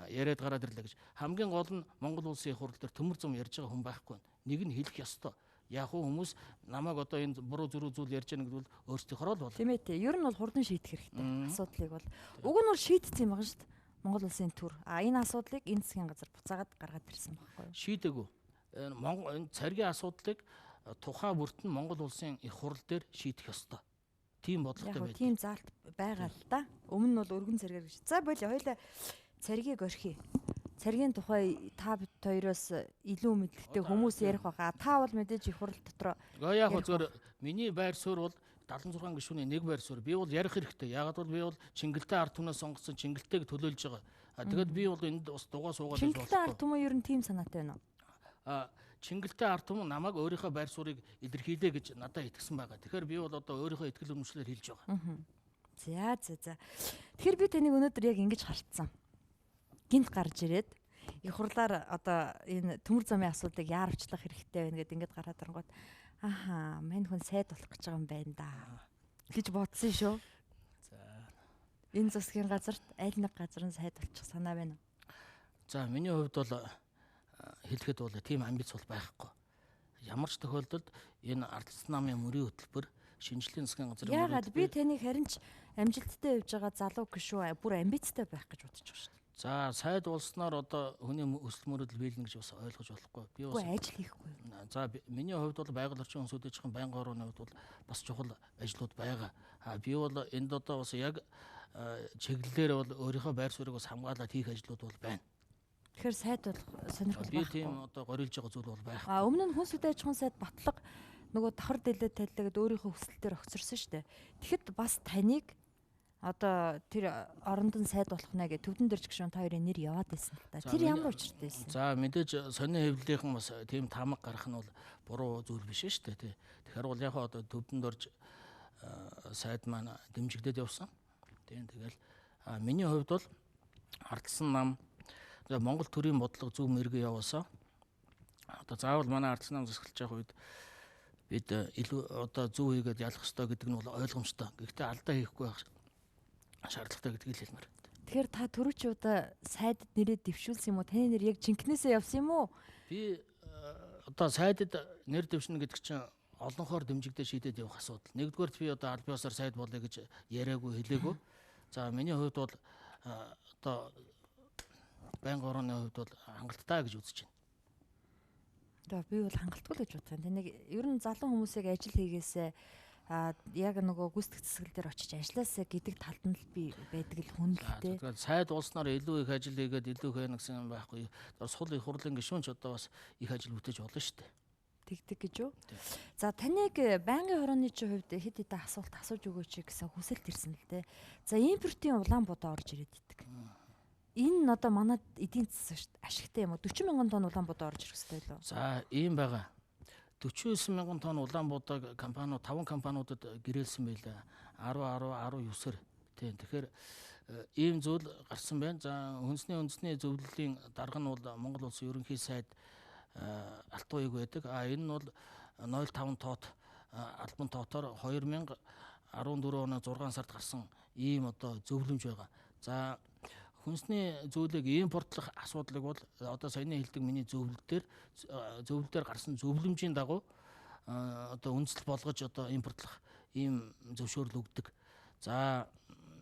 Speaker 2: яриад гараад ирлээ гэж. Хамгийн гол нь Монгол улсын их хурл дээр төмөр зам ярьж байгаа хүн байхгүй байна. Нэг нь хэлэх ёстой. Яг хүмүүс намайг одоо энэ буруу зүрүү зүйл ярьж байгаа гэдэг бол өөрсдийнхөө л бол.
Speaker 1: Тийм ээ тий. Ер нь бол хурдан шийдэх хэрэгтэй. Асуудлыг бол уг нь бол шийдсэн юм байна шүү дээ. Монгол улсын төр. А энэ асуудлыг энэ засгийн газар буцаагаад гаргаад ирсэн байхгүй юу?
Speaker 2: Шийдээгүй. Монгол энэ царгийн асуудлыг тухайн бүрт нь Монгол улсын их хурал дээр шийдэх ёстой. Тийм бодлоготой
Speaker 1: байдаг. Тийм заалт байгаа л да. Өмнө нь бол өргөн царгаар гэж. За болио хоёлаа царгийг орхиё. Царгийн тухай та бид хоёроос илүү мэдлэгтэй хүмүүс ярих байхаа. Та бол мэдээж их хурал дотроо.
Speaker 2: Яг зөвөр миний байр суурь бол 76 гишүүний нэг байр суурь. Би бол ярих хэрэгтэй. Яагаад бол би бол Чингэлтэй ард түмнээс сонгосон Чингэлтэйг төлөөлж байгаа. Тэгээд би бол энд бас дугаа суугаад
Speaker 1: байж болохгүй. Чингэлтэй ард түмэн ер нь тийм санаатай байна
Speaker 2: уу? Чингэлтэй ард түмэн намайг өөрийнхөө байр суурийг илэрхийлээ гэж надад итгэсэн байгаа. Тэгэхээр би бол одоо өөрийнхөө итгэл үнэмшлээр хэлж байгаа.
Speaker 1: За за за. Тэгэхээр би таныг өнөөдөр яг ингэж харцсан. Гинт гарч ирээд их хурлаар одоо энэ төмөр замын асуудлыг яарвчлах хэрэгтэй байна гэдээ ингэж гараад оронгууд ахаа мань хүн сайд болох гэж байгаа юм байна да гэж бодсон шүү. За. Энэ засгийн газарт аль нэг газар нь сайд болчих санаа байна уу?
Speaker 2: За миний хувьд бол хэлэхэд бол тийм амбиц бол байхгүй. Ямар ч тохиолдолд энэ ардчилсан намын мөрийн хөтөлбөр шинжлэлийн засгийн газрын
Speaker 1: яагаад би таныг харин ч амжилттай явж байгаа залуу гişүү бүр амбицтай байх гэж бодож байгаа шүү дээ.
Speaker 2: За сайд болсноор одоо хүний өсөл мөрөдөл биелнэ гэж бас ойлгож болохгүй.
Speaker 1: Би бас ажил хийхгүй.
Speaker 2: За миний хувьд бол байгаль орчин хүнс үдээ чихэн байнгын хорооны хувьд бол бас чухал ажлууд байгаа. А би бол энд одоо бас яг чиглэлээр бол өөрийнхөө байр суурийг бас хамгаалаад хийх ажлууд бол байна.
Speaker 1: Тэгэхээр сайд болох сонирхол байхгүй.
Speaker 2: Би тийм одоо горилж байгаа зүйл бол байхгүй.
Speaker 1: А өмнө нь хүнс үдээ аж ахуйн сайд Батлага нөгөө давхар дэлээ таллаа гэдээ өөрийнхөө хүсэлтээр огцорсон шүү дээ. Тэгэхэд бас таныг одоо тэр оронд нь сайд болох нэ гэх төвдөн дэрж гişүн та хоёрын нэр яваад байсан л та. Тэр ямар учиртай байсан?
Speaker 2: За мэдээж сонин хэвлэлийнхэн бас тийм таамаг гарах нь бол буруу зүйл биш шүү дээ тий. Тэгэхээр бол яг одоо төвдөн дөрж сайд маань дэмжигдээд явсан. Тийм тэгэл миний хувьд бол ардчилсан нам Монгол төрийн бодлого зөв мэрэгэн яваасаа. Одоо заавал манай ардчилсан нам засаглаж явах үед бид илүү одоо зөв хийгээд ялах ёстой гэдэг нь бол ойлгомжтой. Гэхдээ алдаа хийхгүй байх шаардлагатай гэдгийг л хэлмээр.
Speaker 1: Тэгэхээр та түрүүчийн удаа сайдад нэрээ дэвшүүлсэн юм уу? Таны нэр яг жинкнээсээ явсан юм уу?
Speaker 2: Би одоо сайдад нэр дэвшнэ гэдэг чинь олонхоор дэмжигдээ шийдээд явах асуудал. Нэгдүгээрт би одоо аль биесээр сайд болъё гэж яриаггүй хэлээгүй. За миний хувьд бол одоо байнгын орооны хувьд бол хангалттай гэж үзэж байна.
Speaker 1: Одоо би бол хангалтгүй л гэж бодох юм. Таныг ер нь залуу хүмүүсийг ажил хийгээсээ яг нөгөө гүйцэтгэх засаглал дээр очиж ажилласаа гэдэг талд нь л би байдаг л хүн л дээ.
Speaker 2: Тэгэхээр сайд болсноор илүү их ажил хийгээд илүү их байна гэсэн юм байхгүй. Сул их хурлын гишүүн ч одоо бас их ажил бүтээж болно шүү дээ.
Speaker 1: Тэгдэг гэж юу? За таныг байнгын хорооны чинь хувьд хэд хэдэн асуулт асууж өгөөч гэсэн хүсэлт ирсэн л дээ. За импортын улаан будаа орж ирээд идэг. Энэ нь одоо манай эдийн засагт ашигтай юм уу? 40 мянган тонн улаан будаа орж ирэх хэрэгтэй лөө.
Speaker 2: За ийм байгаа. 49 мянган тонн улаан будааг компаниуд 5 компаниудад гэрээлсэн байлаа. 10 10 19-өр. Тийм. Тэгэхээр ийм зүйл гарсан байна. За хүнсний үндэсний зөвлөлийн дарга нь бол Монгол улсын ерөнхий сайд Алтууяг байдаг. А энэ нь бол 0.5 тоот албан тоотоор 2014 оны 6 сард гарсан ийм одоо зөвлөмж байгаа. За хүнсний зүйлийг импортлох асуудлыг бол одоо саяны хэлдэг миний зөвлөл дээр гарсан зөвлөмжийн дагуу одоо үндэслэл болгож одоо импортлох ийм зөвшөөрөл өгдөг. За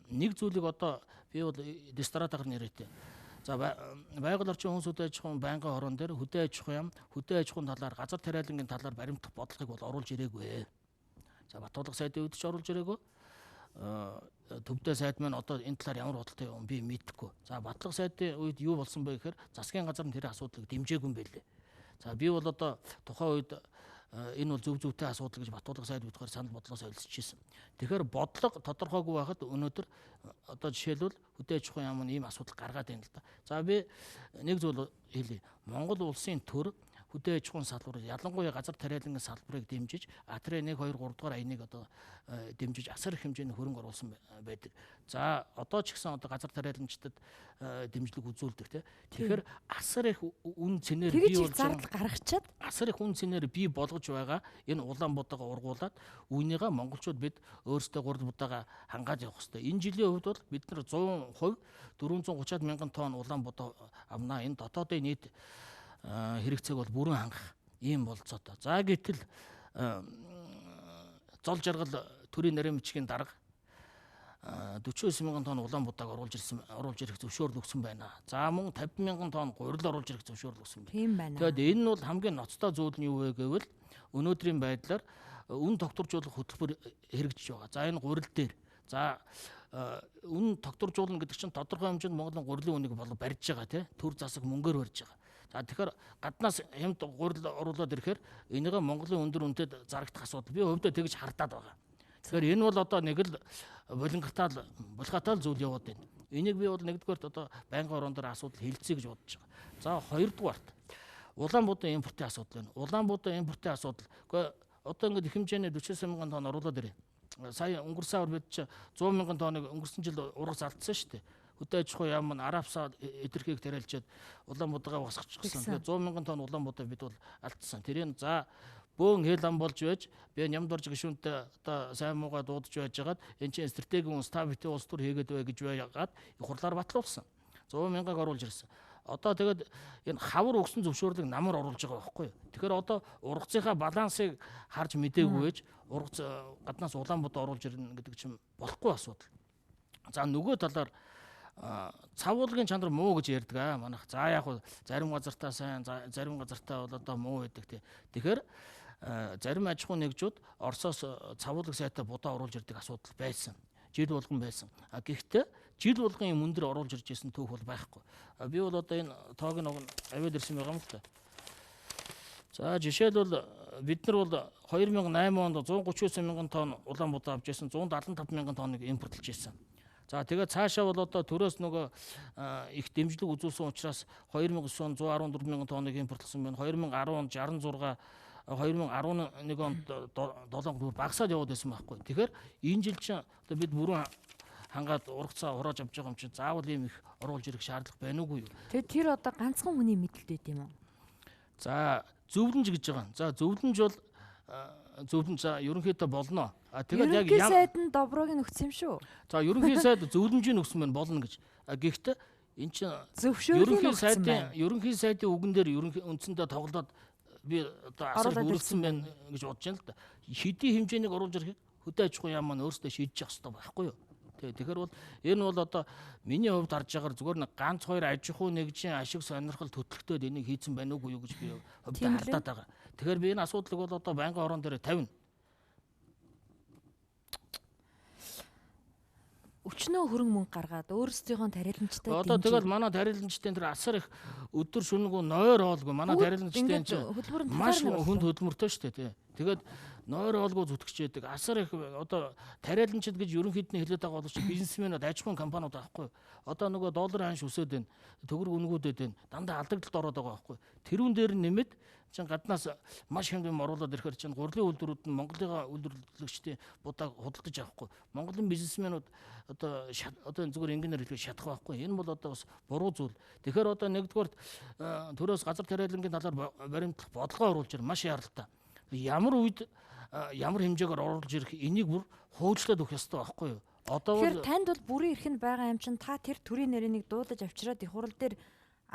Speaker 2: нэг зүйлийг одоо би бол дистратагар нэрээтэй. За байгаль орчин хүнс хөдөө аж ахуйн байнгын хорон дээр хөдөө аж ахуйн яам хөдөө аж ахуйн талаар газар тариалангийн талаар баримтах бодлогыг бол оруулж ирээгүй. За Батулга сайдын үед ч оруулж ирээгүй. Төвдөө сайд маань одоо энэ талаар ямар бодолтой юм би мэдэхгүй. За Батлага сайдын үед юу болсон бэ гэхээр засгийн газар нь тэр асуудлыг дэмжээгүй юм байлээ. За би бол одоо тухайн үед энэ бол зөв зөвтэй асуудал гэж Батулга сайд битгаар санал бодлоо солилцож ирсэн. Тэгэхээр бодлого тодорхойгүй байхад өнөөдөр одоо жишээлбэл хөдөө аж ахуйн яам нь ийм асуудал гаргаад байна л да. За би нэг зүйл хэлье. Монгол улсын төр хөдөө аж ахуйн салбар ялангуяа газар тариалангийн салбарыг дэмжиж атрын 1 2 3 дугаар аяныг одоо дэмжиж асар их хэмжээний хөрөнгө оруулсан байдаг. За одоо ч гэсэн одоо газар тариаланчдад дэмжлэг үзүүлдэг тий. Тэгэхээр асар их үн цэнээр
Speaker 1: бий болж зардал гаргачаад
Speaker 2: асар их үн цэнээр бий болгож байгаа энэ улаан будаага ургуулад үүнийгээ монголчууд бид өөрсдөө гурал будаага хангаад явах хэрэгтэй. Энэ жилийн хувьд бол бид нар 100% 430 мянган тонн улаан будаа авнаа. Энэ дотоодын нийт хэрэгцээг бол бүрэн хангах Ийм болцоотой. За гэтэл зол жаргал төрийн нарийн бичгийн дарга 49 мянган тонн улаан будааг оруулж ирэх зөвшөөрөл өгсөн байна. За мөн 50 мянган тонн гурил оруулж ирэх зөвшөөрөл өгсөн байна.
Speaker 1: Тийм байна.
Speaker 2: Тэгээд энэ нь бол хамгийн ноцтой зүйл нь юу вэ гэвэл өнөөдрийн байдлаар үн тогтворжуулах хөтөлбөр хэрэгжиж байгаа. За энэ гурил дээр за үн тогтворжуулна гэдэг чинь тодорхой хэмжээнд Монголын гурилын үнийг бол барьж байгаа тий. Төр засаг мөнгөөр барьж байгаа. За тэгэхээр гаднаас хямд гурил оруулаад ирэхээр энийгээ Монголын өндөр үнэтэд зарагдах асуудал би хувьдаа тэгж хардаад байгаа. Тэгэхээр энэ бол одоо нэг л булангартаал булгатаал зүйл яваад байна. Энийг би бол нэгдүгээрт одоо байнгын орон дээр асуудал хилцье гэж бодож байгаа. За хоёрдугаарт улаан будаа импортын асуудал байна. Улаан будаа импортын асуудал. Гэхдээ одоо ингээд их хэмжээний 49 мянган тонн оруулаад ирээ. Сая өнгөрсөн авар бид чи 100 мянган тонныг өнгөрсөн жил ургац алдсан шүү дээ. Хөдөө аж ахуй яам нь Арабсаа эдэрхийг тариалчаад улаан будаага басгачихсан. Тэгэхээр 100 мянган тонн улаан будаа бид бол алдсан. Тэрийг за бөөн хэл ам болж байж би нямдорж гишүүнтэй одоо сайн муугаа дуудаж байжгаад эн чинь стратегийн үнс та битгий улс төр хийгээд бай гэж байгаад их хурлаар батлуулсан. 100 мянгааг оруулж ирсэн. Одоо тэгээд энэ хавар өгсөн зөвшөөрлийг намар оруулж байгаа байхгүй юу. Тэгэхээр одоо ургацынхаа балансыг харж мдээгүй байж ургац гаднаас улаан будаа оруулж ирнэ гэдэг чинь болохгүй асуудал. За нөгөө талаар цавуулгын чанар муу гэж ярьдаг аа манайх. За яг хуу зарим газартаа сайн, зарим газартаа бол одоо муу байдаг тий. Тэгэхээр зарим аж ахуйн нэгжүүд Оросоос цавуулаг сайтай будаа оруулж ирдэг асуудал байсан. Жил болгон байсан. А гэхдээ жил болгон юм өндөр оруулж ирж исэн түүх бол байхгүй. Би бол одоо энэ тоог нь аваад ирсэн байгаа юм л та. За жишээлбэл бид нар бол 2008 онд 139 мянган тонн улаан будаа авч ирсэн, 175 мянган тонныг импортлж ирсэн. За тэгээд цаашаа бол одоо төрөөс нөгөө их дэмжлэг үзүүлсэн учраас 2009 онд 114 мянган тонныг импортлсон байна. 2010 онд 66, 2011 онд 7 багасаад яваад байсан байхгүй. Тэгэхээр энэ жил чинь одоо бид бүрэн хангаад ургацаа хурааж авч байгаа юм чинь заавал ийм их оруулж ирэх шаардлага байна уугүй юу?
Speaker 1: Тэгээд тэр одоо ганцхан хүний мэдлэлд байт юм уу?
Speaker 2: За зөвлөмж гэж байгаа. За зөвлөмж бол зөвлөмж за ерөнхийдөө болно. А
Speaker 1: тэгээд яг ерөнхий сайд нь доброг нь өгсөн юм шүү.
Speaker 2: За ерөнхий сайд зөвлөмжийг өгсөн байна болно гэж. А гэхдээ эн чинь ерөнхий сайдын үгэн дээр ерөнхий үндсэндээ тоглоод би одоо асар үргэлжсэн байна гэж бодож байна л да. Хэдий хэмжээнийг оруулж ирэхийг хөдөө аж ахуй яам маань өөрсдөө шийдэж явах хэрэгтэй байхгүй юу? Тэгэхээр бол энэ бол одоо миний хувьд харж байгаагаар зүгээр нэг ганц хоёр аж ахуй нэгжийн ашиг сонирхол хөтлөгтөөд энийг хийцэн байна уугүй юу гэж би хувьд хардаад байгаа. Тэгэхээр би энэ асуудлыг бол одоо байнгын орон дээр тавина.
Speaker 1: Өчнөө хөрөнгө мөнгө гаргаад өөрсдийнхөө тариаланчтай
Speaker 2: одоо тэгэл манай тариаланчдын тэр асар их өдөр шөнөгүй нойр хоолгүй манай тариаланчдын чинь маш хүнд хөдөлмөртэй шүү дээ тий. Тэгээд нойр хоолгүй зүтгэж яадаг асар их одоо тариаланчид гэж ерөнхийд нь хэлээд байгаа боловч бизнесмэнүүд аж ахуйн компаниуд байхгүй. Одоо нөгөө долларын ханш өсөөд байна. Төгрөг үнгүүдэд байна. Дандаа алдагдлалд ороод байгаа байхгүй. Тэрүүн дээр нэмээд чинь гаднаас маш хямд юм оруулаад ирэхээр чинь гурилын үйлдвэрүүд нь Монголын үйлдвэрлэгчдийн будааг худалдаж авахгүй. Монголын бизнесмэнүүд одоо зүгээр ингэнээр хэлэхэд шатах байхгүй. Энэ бол одоо бас буруу зүйл. Тэгэхээр одоо нэгдүгээрт төрөөс газар тариалангийн талаар баримтлах бодлогоо оруулж ирэх маш яралтай. Ямар үед ямар хэмжээгээр оруулж ирэх энийг бүр хуульчлаад өгөх ёстой байхгүй юу?
Speaker 1: Одоо тэгэхээр танд бол бүрийн эрх нь байгаа юм чинь та тэр төрийн нэрийг дуудаж авчираад их хурал дээр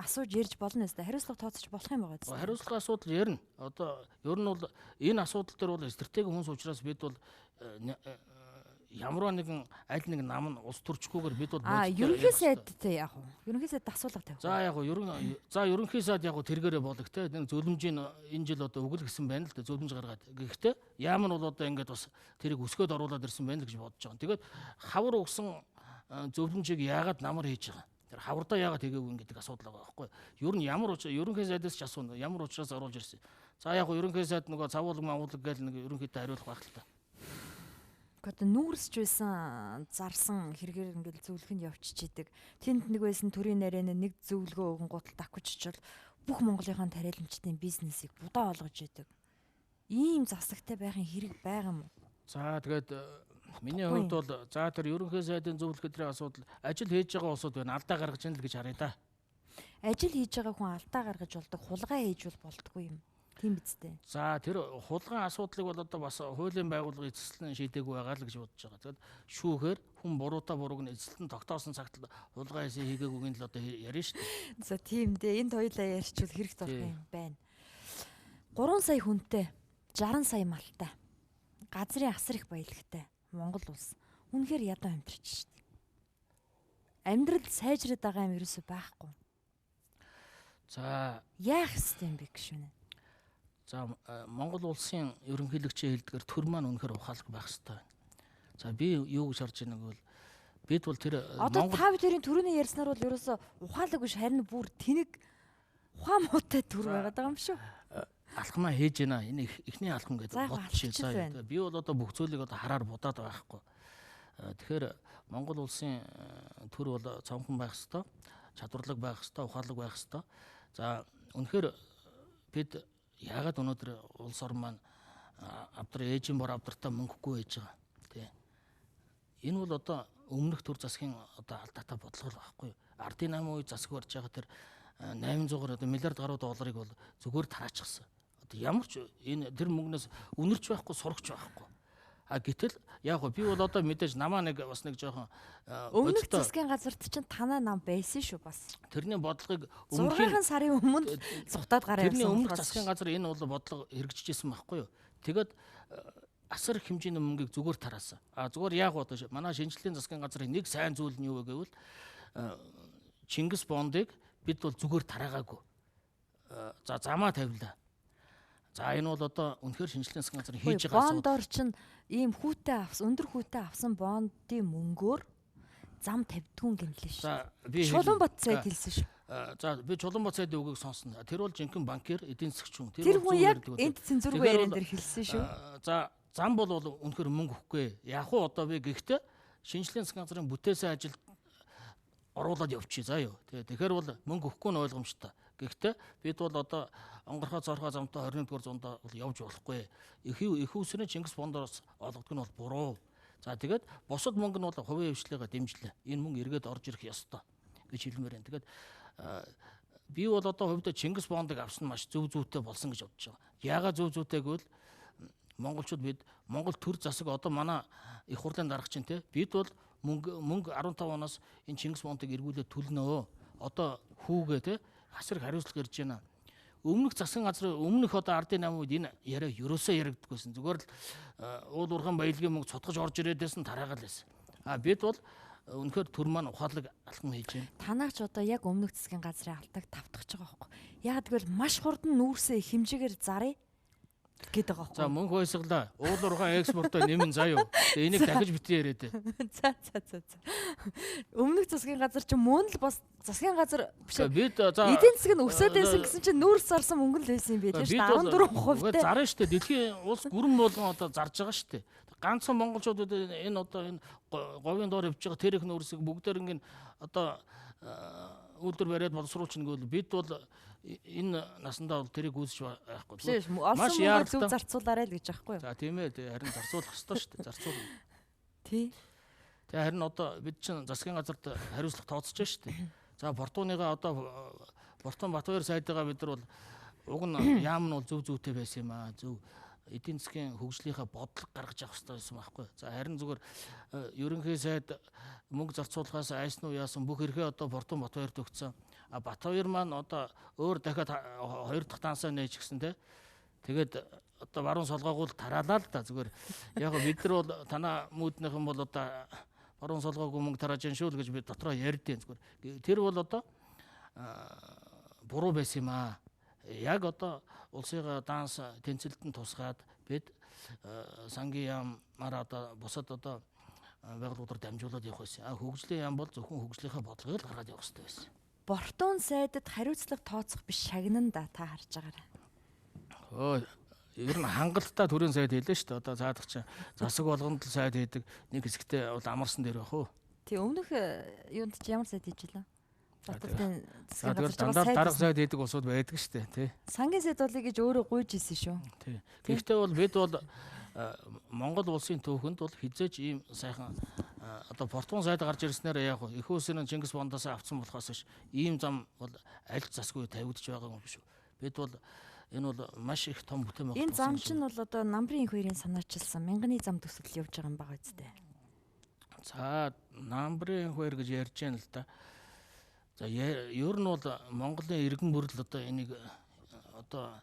Speaker 1: асууж ярьж болно өстэй. Хариуцлага тооцож болох юм байгаа зү.
Speaker 2: Хариуцлага асуудал ярина. Одоо ер нь бол энэ асуудал дээр бол стратеги хүнс учраас бид бол ямар нэгэн аль нэг нам нь улс төрчгүйгээр бид бол
Speaker 1: ерөнхий сайдтай яг уу. Ерөнхий сайд асуулга тавих.
Speaker 2: За яг уу ерөнхий сайд яг уу тэргээрээ болог те. Нэг зөвлөмжийн энэ жил одоо өгөл гэсэн байна л да зөвлөмж гаргаад. Гэхдээ яам нь бол одоо ингээд бас тэрийг өсгөөд оруулаад ирсэн байна л гэж бодож байгаа. Тэгээд хавар угсан зөвлөмжийг яагаад намар хийж байгаа? Тэр хавардаа яагаад хийгээгүй гэдэг асуудал байгаа байхгүй. Ер нь ямар учраас ерөнхий сайдаас ч асууна. Ямар учраас оруулж ирсэн. За яг уу ерөнхий сайд нөгөө цавуулаг мавуулаг гээл нэг ерөнхийдөө хариулах байх л та.
Speaker 1: Одоо нүүрсч байсан зарсан хэрэгээр ингээл зөвлөх нь явчихжийдэг. Тэнд нэг байсан төрийн нарийн нэг зөвлөгөө өгөн гутал давхиччвал бүх Монголынхон тариаланчдын бизнесийг будаа олгож идэг. Ийм засагтай байхын хэрэг байгаа юм уу?
Speaker 2: За тэгээд миний хувьд бол за тэр ерөнхий сайдын зөвлөх өдрийн асуудал ажил хийж байгаа улсууд байна. Алдаа гаргаж ийн л гэж харъя да.
Speaker 1: Ажил хийж байгаа хүн алдаа гаргаж болдог, хулгай хийж бол болдгоо юм. Тийм биз дээ.
Speaker 2: За тэр хулгайн асуудлыг бол одоо бас хуулийн байгууллага эзэслэн шийдээгүй байгаа л гэж бодож байгаа. Тэгээд шүүхээр хүн буруутай бурууг нь эзэслэн тогтоосон цагт хулгай хийсэн хийгээгүйг нь л одоо ярина шүү дээ.
Speaker 1: За тийм дээ. Энд хоёулаа ярьчвал хэрэг зорох юм байна. 3 сая хүнтэй, 60 сая малтай. Газрын асар их баялагтай Монгол улс үнэхээр ядан амьдарч шít. Амьдрал сайжраад байгаа юм ерөөсөө байхгүй.
Speaker 2: За
Speaker 1: яах ёстой юм бэ гүшүүнэ?
Speaker 2: За Монгол улсын ерөнхийлөгчийн хэлдгээр төр маань үнэхээр ухаалаг байх ёстой байна. За би юу гэж харж байна гэвэл бид бол тэр
Speaker 1: одоо та бүдэрийн төрөний ярьснаар бол ерөөсөө ухаалаг биш харин бүр тэнэг ухаан муутай төр байгаад байгаа юм шүү.
Speaker 2: Алхмаа хийж байна. Энэ эхний алхам гэдэг бодчих. За би бол одоо бүх зүйлийг одоо хараар будаад байхгүй. Тэгэхээр Монгол улсын төр бол цомхон байх ёстой, чадварлаг байх ёстой, ухаалаг байх ёстой. За үнэхээр бид яагаад өнөөдөр улс орн маань авдар ээжийн бор авдартай мөнгөгүй байж байгаа. Тэ. Энэ бол одоо өмнөх төр засгийн одоо алдаатай бодлого байхгүй юу? Ардын 8 үе засаг барьж байгаа тэр 800 одоо миллиард гаруй долларыг бол зүгээр тараачихсан. Одоо ямар ч энэ тэр мөнгнөөс үнэрч байхгүй, сурагч байхгүй. А гэтэл яг би бол одоо мэдээж намаа нэг бас нэг жоохон
Speaker 1: өмнөх засгийн газарт чинь танаа нам байсан шүү бас.
Speaker 2: Тэрний бодлогыг
Speaker 1: өмнөх 6 сарын өмнө зугатаад гараа
Speaker 2: явсан. Тэрний өмнөх засгийн газар энэ бол бодлого хэрэгжижсэн байхгүй юу? Тэгээд асар их хэмжээний мөнгийг зүгээр тараасан. А зүгээр яг одоо манай шинжлэлийн засгийн газрын нэг сайн зүйл нь юу вэ гэвэл Чингис бондыг бид бол зүгээр тараагаагүй. За замаа тавилаа. За энэ бол одоо үнэхээр шинжлэлийн засгийн газар хийж байгаа
Speaker 1: асуудал. Бондоор чинь ийм хүүтэй авсан, өндөр хүүтэй авсан бондын мөнгөөр зам тавьдгүн гэмлээ шүү.
Speaker 2: За би
Speaker 1: Чулуунбат сайд хэлсэн шүү.
Speaker 2: За би Чулуунбат сайдын үгийг сонсно. Тэр бол жинхэнэ банкир, эдийн засгч хүн.
Speaker 1: Тэр хүн яг энд цензургүй яриан дээр хэлсэн шүү.
Speaker 2: За зам бол үнэхээр мөнгө өгөхгүй. Яг уу одоо би гэхдээ шинжлэлийн засгийн газрын бүтээсэн ажилд оруулаад явчих заа юу. Тэгэхээр бол мөнгө өгөхгүй нь ойлгомжтой. Гэхдээ бид бол одоо онгорхой зорхой замтай 21-р зуунд бол явж болохгүй. Их усрын Чингис бондоос олгодог нь бол буруу. За тэгээд бусад мөнгө нь бол хувийн хвшлээгээ дэмжлээ. Энэ мөнгө эргээд орж ирэх ёстой гэж хэлмээр байна. Тэгээд би бол одоо хувьдаа Чингис бондыг авсан нь маш зөв зүйтэй болсон гэж бодож байгаа. Яагаад зөв зүйтэй гэвэл монголчууд бид Монгол төр засаг одоо манай их хурлын дарга чинь те бид бол мөнгө 15 оноос энэ Чингис бондыг эргүүлээд төлнө. Одоо хүүгээ те асар их хариуцлага ирж байна. Өмнөх засгийн газар өмнөх одоо ардын 8 үед энэ яриа ерөөсөө яригддаггүйсэн. Зүгээр л уул уурхайн баялагын мөнгө цутгаж орж ирээдсэн тараагаал байсан. А бид бол үнэхээр төр маань ухаалаг алхам хийж байна.
Speaker 1: Танаач одоо яг өмнөх засгийн газрын алдааг тавтахж байгаа байхгүй. Яг тэгвэл маш хурдан нүүрсээ хэмжээгээр зарыг гэдэг байгаа байхгүй.
Speaker 2: За мөнгө хойсглаа. Уул уурхайн экспортоо нэмэн заа юу. Тэгээ энийг дахиж битгий яриад.
Speaker 1: За за за за. Өмнөх засгийн газар чинь мөн л бас засгийн газар биш.
Speaker 2: Бид за
Speaker 1: эдийн засаг нь өсөөд байсан гэсэн чинь нүүрс орсон мөнгө л байсан юм билээ шүү дээ. 14%.
Speaker 2: Зарна шүү дээ. Дэлхийн улс гүрэн болгон одоо зарж байгаа шүү дээ. Ганцхан монголчуудад энэ одоо энэ говийн доор явж байгаа тэр их нүүрсийг бүгдээр ингэ одоо үйлдвэр бариад боловсруулчихна гэвэл бид бол энэ насандаа бол тэрийг үүсэж байхгүй.
Speaker 1: Маш яаралтай зөв зарцуулаарай л гэж аахгүй юу?
Speaker 2: За тийм ээ, харин зарцуулах ёстой шүү дээ. Зарцуулна.
Speaker 1: Тий.
Speaker 2: Тэгээ харин одоо бид чинь засгийн газарт хариуцлага тооцож шүү дээ. За Бортууныгаа одоо Бортун Батбаяр сайдыгаа бид нар бол уг нь яам нь бол зөв зүйтэй байсан юм аа. Зөв эдийн засгийн хөгжлийнхаа бодлого гаргаж авах хэрэгтэй байсан байхгүй. За харин зүгээр ерөнхий сайд мөнгө зарцуулахаас айсан уу яасан бүх эрхээ одоо Бортун Батбаярт өгсөн. А Батбаяр маань одоо өөр дахиад хоёр дахь дансаа нээж гисэн те. Тэгээд одоо баруун солгоогоо л тараалаа л да зүгээр. Яг бид нар бол танаа мүүднийхэн бол одоо баруун солгоогүй мөнгө тарааж яан шүү л гэж би дотроо ярьдیں зүгээр. Тэр бол одоо буруу байсан юм аа. Яг одоо улсыгаа данс тэнцэлтэн тусгаад бид сангийн яамаар одоо бусад одоо байгууллагуудаар дамжуулаад явах байсан. А хөгжлийн яам бол зөвхөн хөгжлийнхаа бодлогыг л гаргаад явах хэрэгтэй байсан.
Speaker 1: Бортун сайдад хариуцлага тооцох биш шагнан да та харж байгаарай.
Speaker 2: Өө ер нь хангалттай төрийн сайд хэлээ шүү дээ. Одоо заадах чинь засаг болгонд л сайд хийдэг нэг хэсэгтээ бол амарсан дээр байх уу.
Speaker 1: Тий өмнөх юунд чи ямар сайд хийж илаа? Баталдын
Speaker 2: засгийн газар дандаа дарга сайд хийдэг улсууд байдаг шүү дээ, тий.
Speaker 1: Сангийн сайд болъё гэж өөрөө гуйж исэн шүү.
Speaker 2: Тий. Гэхдээ бол бид бол Монгол улсын түүхэнд бол хизээч ийм сайхан одоо Португал сайд гарч ирснээр яг их усны Чингис бондоос авсан болохоос биш ийм зам бол аль засгүй тавигдж байгаа юм биш үү. Бид бол энэ бол маш их том бүтээн
Speaker 1: байх. Энэ зам чинь бол одоо Намрын их хоёрын санаачилсан мянганы зам төсөл явж байгаа юм байгаа үстэй.
Speaker 2: За Намрын их хоёр гэж ярьж байна л да. За ер нь бол Монголын иргэн бүрэл одоо энийг одоо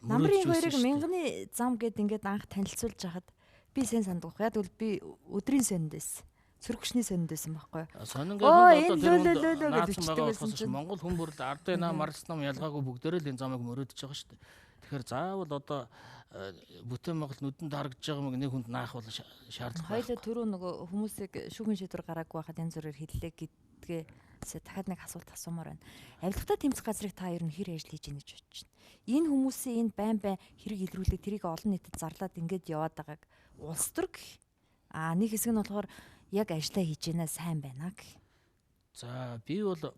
Speaker 1: Намрын хоёрыг мянганы зам гэд ингээд анх танилцуулж хахад би сайн санддаг. Яг тэгвэл би өдрийн сонд байсан. Цөргөчний сонд байсан байхгүй юу?
Speaker 2: Сонингийн хүн одоо тэр наацсан байгаа болохоос Монгол хүн бүр л ардын нам, арс нам ялгаагүй бүгдээрээ л энэ замыг мөрөөдөж байгаа шүү дээ. Тэгэхээр заавал одоо бүтээн Монгол нүдэнд харагдаж байгаа мэг нэг хүнд наах бол шаардлага.
Speaker 1: Хоёлаа түрүү нөгөө хүмүүсийг шүүхэн шийдвэр гараагүй байхад янз бүрээр хэллээ гэдгээ дахиад нэг асуулт асуумаар байна. Авилгатай тэмцэх газрыг та ер нь хэр ажил хийж ийн гэж бодож байна? Энэ хүмүүсийн энэ байн байн хэрэг илрүүлээ тэрийг олон нийтэд зарлаад ингээд яваад байгааг улс төр гэх. Аа нэг хэсэг нь болохоор яг ажлаа хийж гэнэ сайн байна гэх.
Speaker 2: За би бол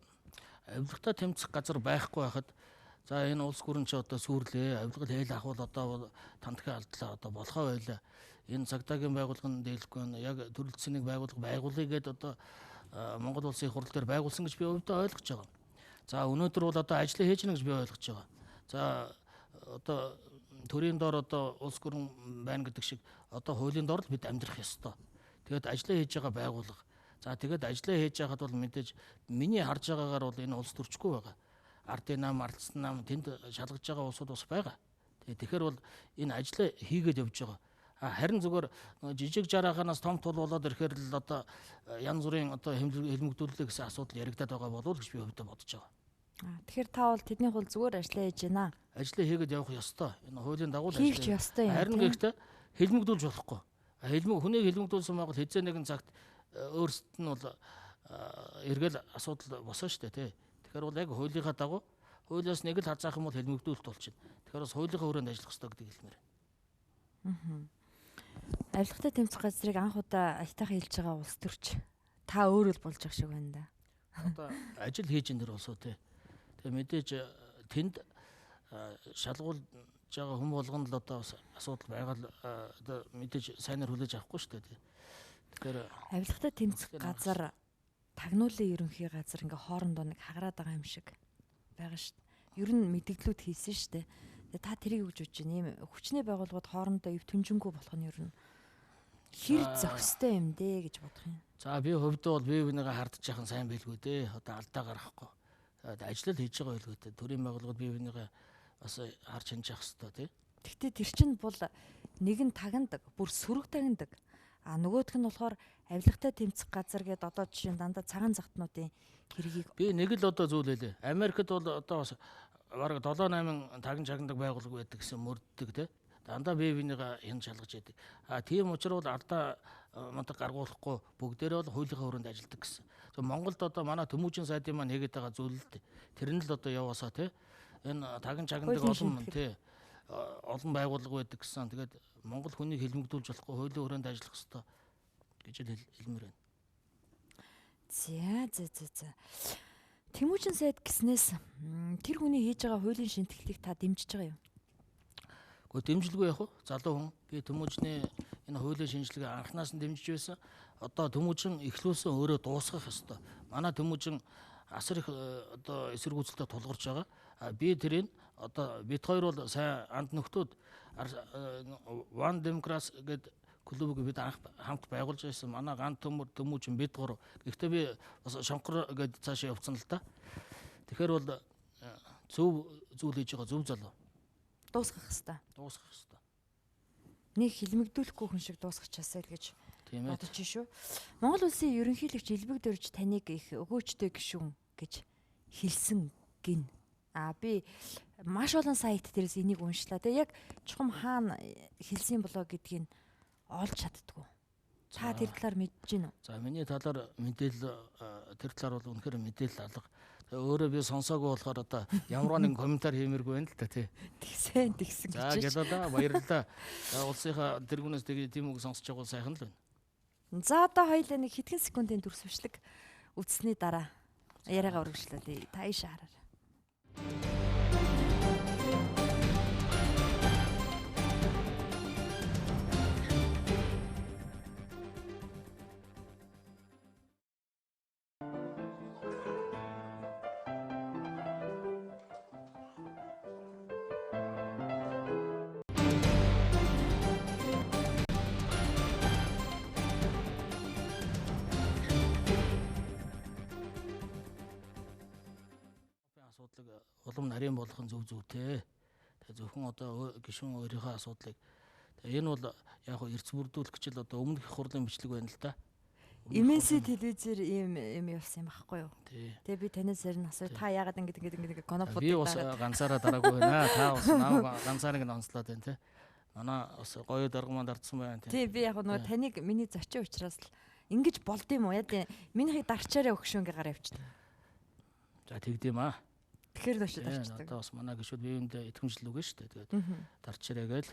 Speaker 2: авилгатай тэмцэх газар байхгүй байхад за энэ улс гүрэн чи одоо сүрлээ, авилгал хээл ахвал одоо тантхи алдлаа одоо болохоо байлаа. Энэ цагдаагийн байгууллага нь дийлэхгүй байна. Яг төрөлцсөн нэг байгууллага байгуулъя гэдээ одоо Монгол улсын их хурл дээр байгуулсан гэж би өвдөө ойлгож байгаа. За өнөөдөр бол одоо ажлаа хийж гэнэ гэж би ойлгож байгаа. За одоо төрийн доор одоо улс гүрэн байна гэдэг шиг одоо хуулийн доор л бид амьдрах ёстой. Тэгээд ажлаа хийж байгаа байгууллага. За тэгээд ажлаа хийж байхад бол мэдээж миний харж байгаагаар бол энэ улс төрчгүй байгаа. Ардын нам, ардсан нам тэнд шалгаж байгаа улсууд бас байгаа. Тэгээд тэгэхээр бол энэ ажлаа хийгээд явж байгаа. Харин зүгээр жижиг жарааханаас том тул болоод ирэхээр л одоо янз бүрийн одоо хэмнэгдүүлэлээ гэсэн асуудал яригадаад байгаа болов уу гэж би хувьдаа бодож байгаа.
Speaker 1: Тэгэхээр та бол тэдний хул зүгээр ажлаа хийж байна.
Speaker 2: Ажлаа хийгээд явах ёстой. Энэ хуулийн дагуу л
Speaker 1: ажлаа хийх ёстой юм.
Speaker 2: Харин гэхдээ хилмигдүүлж болохгүй. Хүнийг хилмигдүүлсэн байгуул хэзээ нэгэн цагт өөрсдөд нь бол эргэл асуудал босон шүү дээ, тий. Тэгэхээр бол яг хуулийнхаа дагуу хуулиас нэг л хазаах юм бол хилмигдүүлэлт болчихно. Тэгэхээр бас хуулийнхаа хүрээнд ажиллах ёстой гэдэг хэлмээр.
Speaker 1: Авилгатай тэмцэх газрыг анх удаа аятайхан хэлж байгаа улс төрч та өөрөө л болж байгаа шиг байна да.
Speaker 2: Одоо ажил хийж ин тэр улсуу тий. Тэгээ мэдээж тэнд шалгуулж байгаа хүн болгоно л одоо бас асуудал байгаа л одоо мэдээж сайнаар хүлээж авахгүй шүү дээ тий. Тэгэхээр
Speaker 1: авилгатай тэмцэх газар тагнуулын ерөнхий газар ингээ хоорондоо нэг хагараад байгаа юм шиг байгаа шүү дээ. Ер нь мэдгдлүүд хийсэн шүү дээ. Тэгээ та тэрийг үгж бодож байна. Ийм хүчний байгууллагууд хоорондоо ив түнжингүй болох нь ер нь хэр зохистой юм дээ гэж бодох юм.
Speaker 2: За би хувьдаа бол бие бинийгээ хардж яхан сайн байлгүй дээ. Одоо алдаа гаргахгүй. Ажил л хийж байгаа байлгүй дээ. Төрийн байгууллагууд бие бинийгээ бас харж хянаж явах хэрэгтэй тий.
Speaker 1: Гэхдээ тэр чинь бол нэг нь тагнадаг, бүр сөрөг тагнадаг. А нөгөөх нь болохоор авилгатай тэмцэх газар гэдээ одоо жишээ нь дандаа цагаан загтнуудын хэргийг
Speaker 2: би нэг л одоо зүйл хэлээ. Америкт бол одоо бас бараг 7 8 тагн чагнадаг байгууллага байдаг гэсэн мөрддөг тий. Дандаа бие бинийгээ хян шалгаж яадаг. А тийм учраас бол алдаа мундаг гаргуулахгүй бүгдээрээ бол хуулийнхаа хүрээнд ажилладаг гэсэн. Тэгээ Монголд одоо манай Тэмүүжин сайдын маань хийгээд байгаа зүйл л дээ. Тэр нь л одоо яваасаа тий. Энэ тагн чагнадаг олон тий олон байгууллага байдаг гэсэн. Тэгээд Монгол хүнийг хилмигдүүлж болохгүй хуулийн хүрээнд ажиллах ёстой гэж хэлмээр байна.
Speaker 1: За за за за. Тэмүүжин сайд гэснээс тэр хүний хийж байгаа хуулийн шинэтгэлийг та дэмжиж байгаа юу?
Speaker 2: Гэхдээ дэмжлэгүй яах вэ? Залуу хүн би Тэмүүжний энэ хуулийн шинжилгээг анхнаас нь дэмжиж байсан. Одоо Тэмүүжин эхлүүлсэн өөрөө дуусгах ёстой. Манай Тэмүүжин асар их одоо эсэргүүцэлтэй тулгарч байгаа. Би тэрийг одоо бид хоёр бол сайн анд нөхдүүд One Democrats гэдэг клубыг бид анх хамт байгуулж байсан. Манай ган төмөр Тэмүүжин бид гурав. Гэхдээ би бас шонхор гээд цаашаа явцсан л да. Тэгэхээр бол зөв зүйл хийж байгаа зөв залуу.
Speaker 1: Дуусгах хэвээр.
Speaker 2: Дуусгах хэвээр.
Speaker 1: Нэг хилмигдүүлэхгүй хүн шиг дуусгачихаасай л гэж бодож шүү. Монгол улсын ерөнхийлөгч Илбэг Дөрж таныг их өгөөчтэй гишүүн гэж хэлсэн гин. А би маш олон сайт дээрээс энийг уншлаа. Тэгээ яг чухам хаана хэлсэн болоо гэдгийг олж чаддгүй. Та тэр талаар мэдэж гин үү?
Speaker 2: За миний талаар мэдээлэл тэр талаар бол үнэхээр мэдээлэл алга. Өөрөө би сонсоогүй болохоор одоо ямар нэгэн комментар хиймээргүй байна л та тий.
Speaker 1: Тэгсэн тэгсэн
Speaker 2: гэж. За гэлээ баярлалаа. Улсынхаа тэргүүнээс тийм үг сонсож байгаа бол сайхан л байна.
Speaker 1: За одоо хоёлаа нэг хэдхэн секундын дүрс бичлэг үзсний дараа яриагаа үргэлжлүүлье. Та ийшээ хараарай.
Speaker 2: Асуудлыг улам нарийн болгох нь зөв зүйтэй. Тэгээ зөвхөн одоо гишүүн өөрийнхөө асуудлыг тэгээ энэ бол яг хөө эрц бүрдүүлэх гэж л одоо өмнөх их хурлын бичлэг байна л да.
Speaker 1: MNC телевизээр ийм юм явсан юм байхгүй юу? Тэгээ би танаас зарим асуу та яагаад ингэж ингэж ингэж гонопод
Speaker 2: би бас ганцаараа дараагүй байна. Та бас намайг ганцаараа ингэ онцлоод байна те. Манай бас гоё дарга маань дарцсан байна те.
Speaker 1: Тий би яг нөгөө таныг миний зочин учраас л ингэж болд юм уу? Яа минийхийг дарчаарай өгшөө ингэ гараа явчихдаг.
Speaker 2: За тэгдэм аа.
Speaker 1: Тэгэхээр л очиж дарчдаг.
Speaker 2: Одоо бас манай гишүүд биеиндээ итгэмжлэл үгэн шүү дээ. Тэгээд дарчаарай гээл.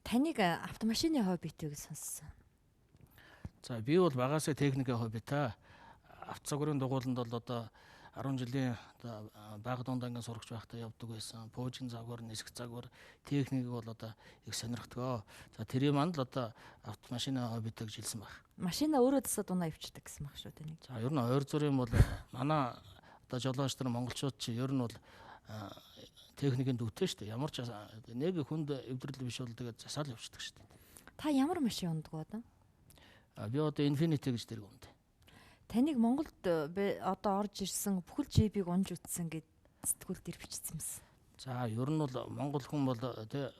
Speaker 1: Таныг автомашины хоббитэй гэж сонссон.
Speaker 2: За би бол багасаа техникийн хобби та. Авто загварын дугууланд бол одоо 10 жилийн одоо бага дунд ангийн сурагч байхдаа явдаг байсан. Пуужин загвар, нисэх загвар, техникийг бол одоо их сонирхдаг. За тэрийн манд л одоо автомашины хоббитэй гэж хэлсэн баг.
Speaker 1: Машина өөрөө засаад унаа явчихдаг гэсэн баг шүү таныг.
Speaker 2: За ер нь ойр зүрийн бол манай одоо жолооч нар монголчууд чи ер нь бол техникийн дүүтэй шүү дээ. Ямар ч нэг хүнд эвдрэл биш бол тэгээд засаал явчихдаг шүү дээ.
Speaker 1: Та ямар машин унддаг одоо?
Speaker 2: Би одоо Infiniti гэж тэрэг унд.
Speaker 1: Таныг Монголд одоо орж ирсэн бүхэл джипийг унж үтсэн гэд сэтгүүл дээр бичсэн юмсан.
Speaker 2: За ер нь бол монгол хүн бол тэ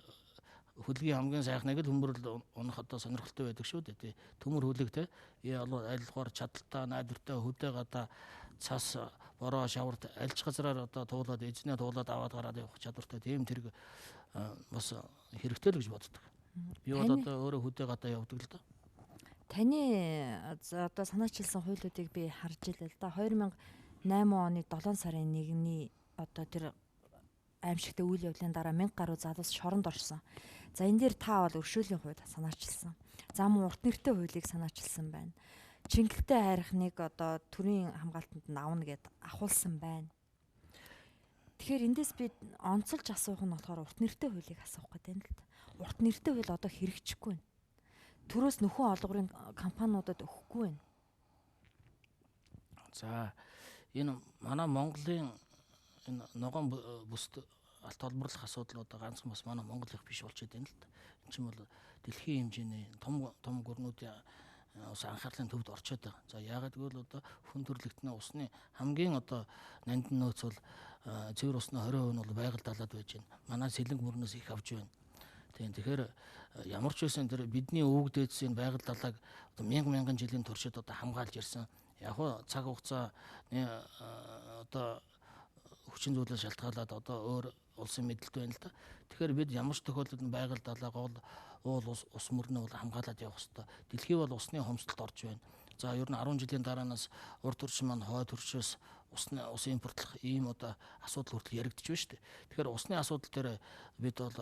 Speaker 2: хөлгийн хамгийн сайхныг л төмөрл унах одоо сонирхолтой байдаг шүү дээ. Тэ төмөр хөлөг тэ альгаар чадaltaа найдвартай хөдөө гадаа цас бороо шаварт альж газраар одоо туулаад эзнээ туулаад аваад гараад явах чадвартай тийм тэрэг бас хэрэгтэй л гэж боддог. Би бол одоо өөрөө хөдөө гадаа явдаг л доо.
Speaker 1: Таны одоо санаачилсан хуулиудыг би харж илээ л да. 2008 оны 7 сарын 1-ний одоо тэр аимшигтай үйл явдлын дараа 1000 гаруй залуус шоронд орсон. За энэ дээр та бол өршөөлийн хууль санаачилсан. За мөн урт нэртэй хуулийг санаачилсан байна. Чингэлтэй хайрхныг одоо төрийн хамгаалтанд нь авна гэд ахуулсан байна. Тэгэхээр эндээс би онцолж асуух нь болохоор урт нэртэй хуулийг асуух гэдэг юм л да. Урт нэртэй хууль одоо хэрэгжихгүй байна. Төрөөс нөхөн олгорын компаниудад өгөхгүй байна.
Speaker 2: За энэ манай Монголын энэ ногоон бүст алт холборлох асуудал одоо ганцхан бас манай Монгол их биш болчиход байна л да. Энэ чинь бол дэлхийн хэмжээний том том гүрнүүдийн ус анхаарлын төвд орчод байгаа. За яагаад гэвэл одоо хүн төрөлхтний усны хамгийн одоо нандин нөөц бол цэвэр усны 20% нь бол байгаль далаад байж байна. Манай сэлэнг мөрнөөс их авч байна. Тийм тэгэхээр ямар ч байсан тэр бидний өвөг дээдсийн байгаль далааг одоо мянган жилийн туршид одоо хамгаалж ирсэн. Яг хуу цаг хугацааны одоо хүчин зүйлээс шалтгаалаад одоо өөр улсын мэдлэлт байна л да. Тэгэхээр бид ямар ч тохиолдолд байгаль далаа гол уул ус мөрнөө бол хамгаалаад явах хэрэгтэй. Дэлхий бол усны хомсдолд орж байна. За ер нь 10 жилийн дараанаас урд төрчин маань хой төршөөс ус импортлох ийм одоо асуудал хүртэл яригдчих байна шүү дээ. Тэгэхээр усны асуудал дээр бид бол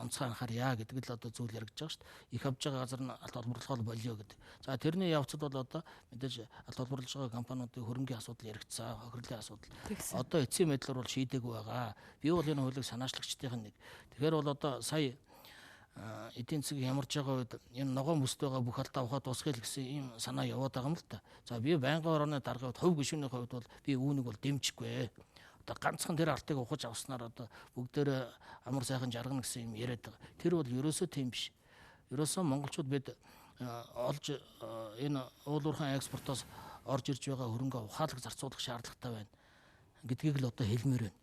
Speaker 2: онцгой анхаарья гэдэг л одоо зүйл яригдж байгаа шүү дээ. Их авж байгаа газар нь алт олборлохоо болио гэдэг. За тэрний явцад бол одоо мэдээж алт олборлож байгаа компаниудын хөрөнгийн асуудал яригдсан, хохирлын асуудал. Одоо эцсийн байдлаар бол шийдээгүй байгаа. Би бол энэ хуулийг санаачлагчдын нэг. Тэгэхээр бол одоо сая эдийн засаг ямарж байгаа үед энэ ногоон бүст байгаа бүх алдаа ухаад дуусгая л гэсэн ийм санаа яваад байгаа юм л та. За би байнгын орооны даргын хувь гишүүний хувьд бол би үүнийг бол дэмжихгүй. Одоо ганцхан тэр алтыг ухаж авснаар одоо бүгдээр амар сайхан жаргана гэсэн юм яриад байгаа. Тэр бол ерөөсөө тийм биш. Ерөөсөө монголчууд бид олж энэ уулуурхан экспортоос орж ирж байгаа хөрөнгө ухаалаг зарцуулах шаардлагатай байна гэдгийг л одоо хэлмээр байна.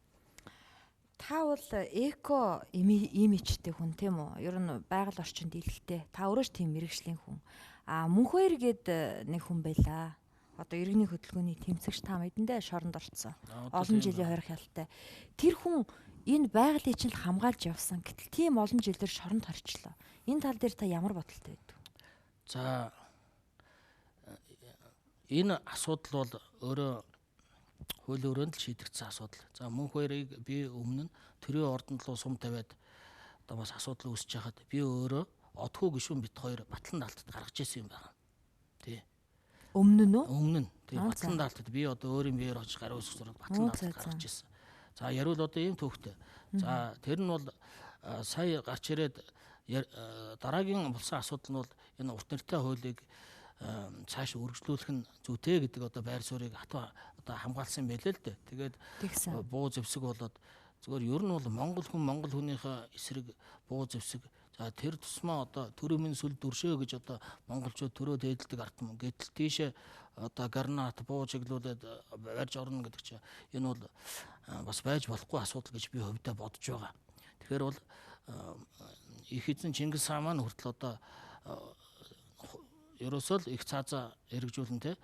Speaker 1: Та бол эко имижтэй хүн тийм үү? Ер нь байгаль орчинд дийлэгтэй. Та өөрөө ч тийм мэрэгжлийн хүн. А Мөнхөөр гээд нэг хүн байлаа. Одоо иргэний хөдөлгөөний тэмцэгч та мэдэндээ шоронд орцсон. Олон жилийн хорих ялтай. Тэр хүн энэ байгалийг чинь хамгаалж явсан. Гэтэл тийм олон жилээр шоронд хорчлоо. Энэ тал дээр та ямар бодолтой байдаг вэ?
Speaker 2: За энэ асуудал бол өөрөө хууль өрөөнд л шийдэгдсэн асуудал. За Мөнхөөрийг би өмнө нь төрийн ордонд руу сум тавиад одоо бас асуудал үүсэж хахад би өөрөө одхуу гишүүн бит хоёр батлан даалтад гаргаж ирсэн юм байна. Тий.
Speaker 1: Өмнө нь үү?
Speaker 2: Өмнө нь. Тий, батлан даалтад би одоо өөрийн биеэр очиж гаруй өсөх зураг батлан даалтад гаргаж ирсэн. За яриул одоо ийм төвхтэй. За тэр нь бол сая гарч ирээд дараагийн болсон асуудал нь бол энэ урт нэртэй хуулийг цааш үргэлжлүүлэх нь зүйтэй гэдэг одоо байр суурийг хатуу одоо хамгаалсан байлээ л дээ. Тэгээд буу зэвсэг болоод зүгээр ер нь бол монгол хүн монгол хүнийхээ эсрэг буу зэвсэг. За тэр тусмаа одоо төрөмийн сүл дүршөө гэж одоо монголчууд төрөө дээдэлдэг ард түмэн. Гэтэл тийшээ одоо гранат буу чиглүүлээд барьж орно гэдэг чинь энэ бол бас байж болохгүй асуудал гэж би хувьдаа бодож байгаа. Тэгэхээр бол их эзэн Чингис хаан маань хүртэл одоо ерөөсөө л их цаазаа хэрэгжүүлэн те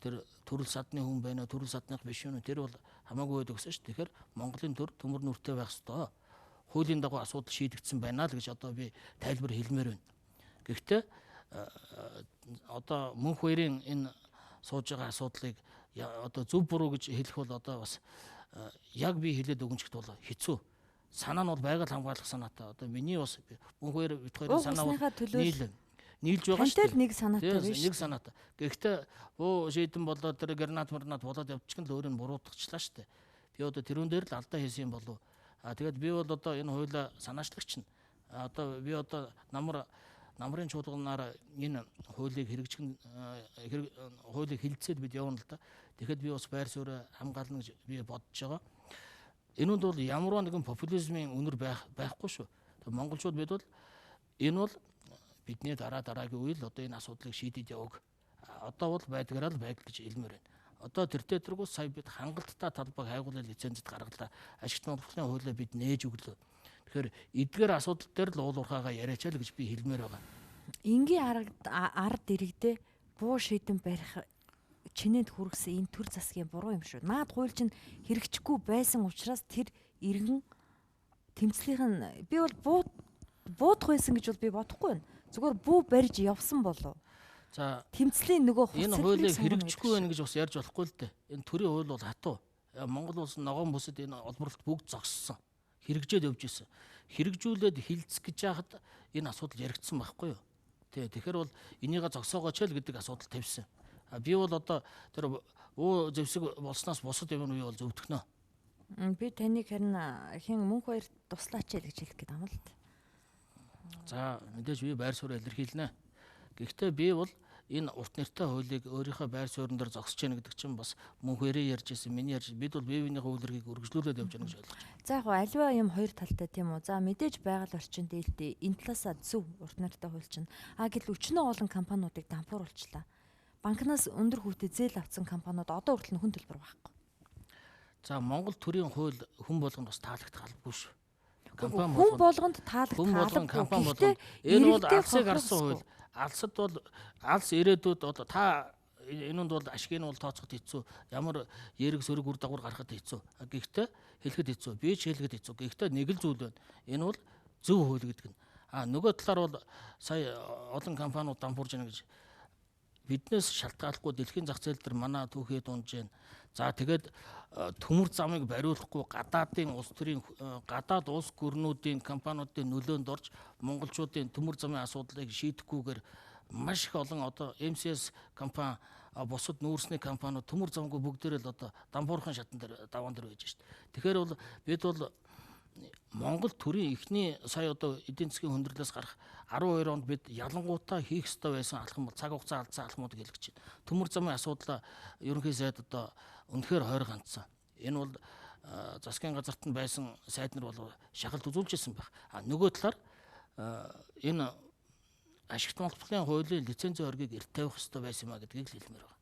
Speaker 2: тэр төрөл садны хүн байна уу, төрөл садных биш үү, тэр бол хамаагүй байдаг гэсэн шүү. Тэгэхээр Монголын төр төмөр нүртэй байх ёстой. Хуулийн дагуу асуудал шийдэгдсэн байна л гэж одоо би тайлбар хэлмээр байна. Гэхдээ одоо мөнх хоёрын энэ сууж байгаа асуудлыг одоо зөв буруу гэж хэлэх бол одоо бас яг би хэлээд өгөнчгт бол хэцүү. Санаа нь бол байгаль хамгаалах санаатай. Одоо миний бас мөнх хоёр бит хоёрын санаа бол нийлж байгаа шүү дээ.
Speaker 1: Нэг санаатай биш.
Speaker 2: Нэг санаатай. Гэхдээ буу шийдэн болоод тэр гранат марнат болоод явчих нь л өөрийг нь буруутгачлаа шүү дээ. Би одоо тэрүүн дээр л алдаа хийсэн юм болов. А тэгээд би бол одоо энэ хуулиа санаачлагч нь. Одоо би одоо намрын чуулганаар энэ хуулийг хэрэгжих хуулийг хилцээд бид явна л да. Тэгэхэд би бас байр сууриа хамгаална гэж би бодож байгаа. Энэнд бол ямар нэгэн популизмын үнэр байхгүй шүү. Монголчууд бид бол энэ бол бидний дараагийн үйл одоо энэ асуудлыг шийдэж яваг. Одоо бол байдгаараа л байдал гэж хэлмээр байна. Одоо тэртээ тэргүй сая бид хангалттай талбайг хайгуулын лицензэд гаргалаа. Ашигт монголын хуулиа бид нээж өглөө. Тэгэхээр эдгээр асуудал дээр л уул уурхаагаа яриач л гэж би хэлмээр байгаа.
Speaker 1: Энгийн ард иргэдээ буу шийдэн барих чинээнд хүргэсэн энэ төр засгийн буруу юм шүү. Наад хууль чинь хэрэгжихгүй байсан учраас тэр иргэн тэмцлийнх нь би бол буудах байсан гэж бол би бодохгүй байна. Зүгээр бүү барьж явсан болов.
Speaker 2: За
Speaker 1: тэмцлийн нөгөө
Speaker 2: хувьцааг энэ хуулийг хэрэгжихгүй байна гэж бас ярьж болохгүй л дээ. Энэ төрийн хууль бол хатуу. Монгол улс ногоон бүсэд энэ олборлолт бүгд зогссон. Хэрэгжээд явж исэн. Хэрэгжүүлээд хилцэх гэж яхад энэ асуудал яригдсан байхгүй юу? Тэ тэгэхээр бол энийгээ зогсоогооч л гэдэг асуудал тавьсан. А би бол одоо тэр уу зэвсэг болсноос бусад юм уу бол зөвдөхнө.
Speaker 1: Би таныг харин хин мөнх хоёр туслаач л гэж хэлэх гээд юм л та.
Speaker 2: За мэдээж би байр суурь илэрхийлнэ. Гэхдээ би бол энэ урт нэртэй хуулийг өөрийнхөө байр суурин дээр зогсож яах гэдэг чинь бас мөнх хоёрын ярьж ирсэн миний ярьж бид бол бие биенийхээ үйлргийг өргөжлүүлээд явж байгаа гэж ойлгож байна.
Speaker 1: За яг аливаа юм хоёр талтай тийм үү. За мэдээж байгаль орчин дээлтэй энэ талаасаа зөв урт нэртэй хууль чинь. А гэтэл өчнөө олон компаниудыг дампууруулчлаа. Банкнаас өндөр хүүтэй зээл авсан компаниуд одоо хүртэл нөхөн төлбөр байхгүй.
Speaker 2: За Монгол төрийн хууль хүн болгонд бас таалагдах албагүй шүү.
Speaker 1: Компани хүн болгонд таалагдах албагүй.
Speaker 2: Компани болгонд энэ бол алсыг гарсан хууль. Алсад бол алс ирээдүйд бол та энэнд бол ашгийг нь бол тооцоход хэцүү. Ямар ерэг сөрөг үр дагавар гаргахад хэцүү. Гэхдээ хэлэхэд хэцүү. Би ч хэлэхэд хэцүү. Гэхдээ нэг л зүйл байна. Энэ бол зөв хууль гэдэг нь. А нөгөө талаар бол сая олон компаниуд дампуурж байна гэж биднээс шалтгааллахгүй дэлхийн зах зээл дээр манай түүхээ дунж байна. За тэгээд төмөр замыг бариулахгүй гадаадын улс төрийн гадаад улс гүрнүүдийн компаниудын нөлөөнд орж монголчуудын төмөр замын асуудлыг шийдэхгүйгээр маш их олон одоо MCS компани бусад нүүрсний компаниуд төмөр замгүй бүгдээрээ л одоо дампуурхан шатан дээр даваан дээр байж шít. Тэгэхээр бол бид бол Монгол төрийн эхний сая одоо эдийн засгийн хүндрэлээс гарах 12 онд бид ялангуутаа хийх ёстой байсан алхам бол цаг хугацаа алдсан алхмуудыг хэлж байна. Төмөр замын асуудлаа ерөнхий сайд одоо үнэхээр хойрог хандсан. Энэ бол засгийн газарт нь байсан сайд нар бол шахалт үзүүлж ирсэн байх. А нөгөө талаар энэ ашигт монголын хуулийн лицензийн оргийг эрт тавих ёстой байсан юм а гэдгийг л хэлмээр байна.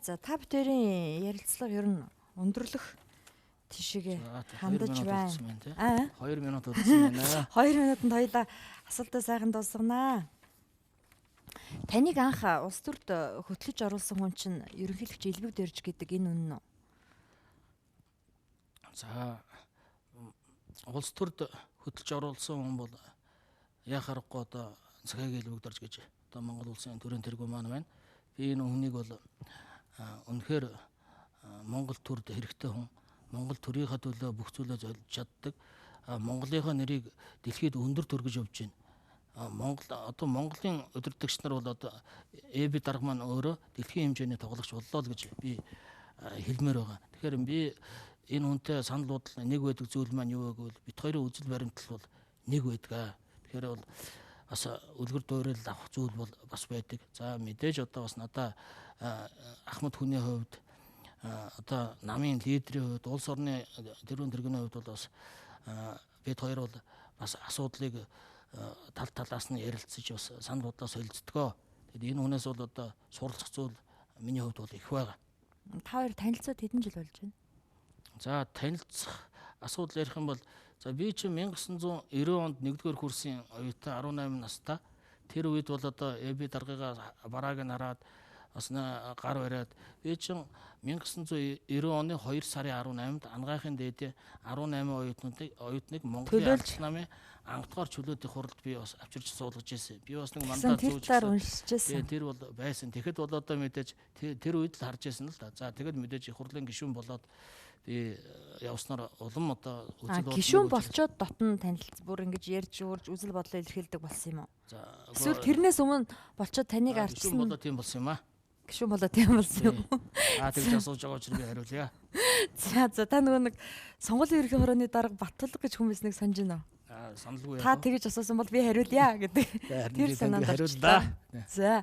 Speaker 1: За та бүдэрийн ярилцлага ер нь өндөрлөх тийшээгээ хандаж байна.
Speaker 2: 2 минут үлдсэн байна.
Speaker 1: 2 минутанд хоёлаа асуултаа сайхан дуусганаа. Таныг анх улс төрд хөтлөж оруулсан хүн чинь ерөнхийлөгч Элбэг Дөрж гэдэг энэ үнэн үү?
Speaker 2: За улс төрд хөтлөж оруулсан хүн бол яа харахгүй одоо Цагаагийн Элбэг Дөрж гэж одоо Монгол улсын төрийн тэргүүн маань байна. Би энэ хүнийг бол үнэхээр Монгол төрд хэрэгтэй хүн. Монгол төрийнхөө төлөө бүх зүйлээ золж чаддаг. Монголынхоо нэрийг дэлхийд өндөр төргөж явж байна. Монгол одоо Монголын удирдагч нар бол одоо ЭБ дарга маань өөрөө дэлхийн хэмжээний тоглогч боллоо л гэж би хэлмээр байгаа. Тэгэхээр би энэ хүнтэй санал бодол нэг байдаг зүйл маань юу вэ гэвэл бит хоёрын үзэл баримтлал бол нэг байдаг. Тэгэхээр бол бас үлгэр дуурайл авах зүйл бол бас байдаг. За мэдээж одоо бас надаа Ахмад хүний хувьд одоо намын лидерийн хувьд, улс орны тэргүүн тэргүүний хувьд бол бас бид хоёр бол бас асуудлыг тал талаас нь ярилцаж бас санал бодлоо солилцдгоо. Тэгэд энэ хүнээс бол одоо суралцах зүйл миний хувьд бол их байгаа.
Speaker 1: Та хоёр танилцаад хэдэн жил болж байна?
Speaker 2: За танилцах асуудал ярих юм бол за би чинь 1990 онд 1-р курсын оюутан 18 настай. Тэр үед бол одоо ЭБ даргыгаа барааг нь хараад бас гар бариад би чинь 1990 оны 2 сарын 18-нд Ангайхын дээдийн 18 оюутныг Монголын ардч намын анхдгаар чөлөөт их хурлд би бас авчирч суулгаж ирсэн. Би бас нэг мандат
Speaker 1: зүүж уншиж.
Speaker 2: Тэр бол байсан. Тэгэхэд бол одоо мэдээж тэр үед л харж байсан л да. За тэгэд мэдээж их хурлын гишүүн болоод би явснаар улам одоо
Speaker 1: үзэл бодлоо гишүүн болчоод дотн танилц бүр ингэж ярьж уурж үзэл бодлоо илэрхийлдэг болсон юм уу?
Speaker 2: За
Speaker 1: эсвэл тэрнээс өмнө болчоод таныг ардчсан
Speaker 2: гишүүн болоо тийм болсон юм аа.
Speaker 1: Гишүүн болоо тийм болсон юм уу?
Speaker 2: Аа тэгж асууж байгаа учраас би хариулъя.
Speaker 1: За за та нөгөө нэг сонгуулийн ерөнхий хорооны дарга Батлаг гэж хүмүүс нэг санаж байна уу?
Speaker 2: Аа саналгүй.
Speaker 1: Та тэгж асуусан бол би хариулъя гэдэг.
Speaker 2: Тэр санаанд хариуллаа.
Speaker 1: За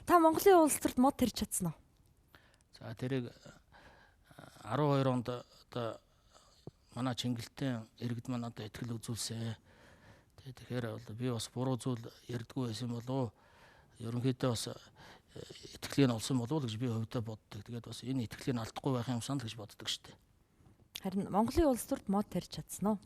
Speaker 1: та Монголын улс төрд мод тарьж чадсан уу?
Speaker 2: За тэрийг 12 онд одоо манай Чингэлтийн иргэд маань одоо итгэл үзүүлсэн. Тэгэхээр бол би бас буруу зүйл ярьдгүй байсан болов уу? Ерөнхийдөө бас итгэлийг олсон болов уу гэж би хувьдаа боддог. Тэгээд бас энэ итгэлийг алдахгүй байх юм санал гэж боддог шүү дээ.
Speaker 1: Харин Монголын улс төрд мод тарьж чадсан уу?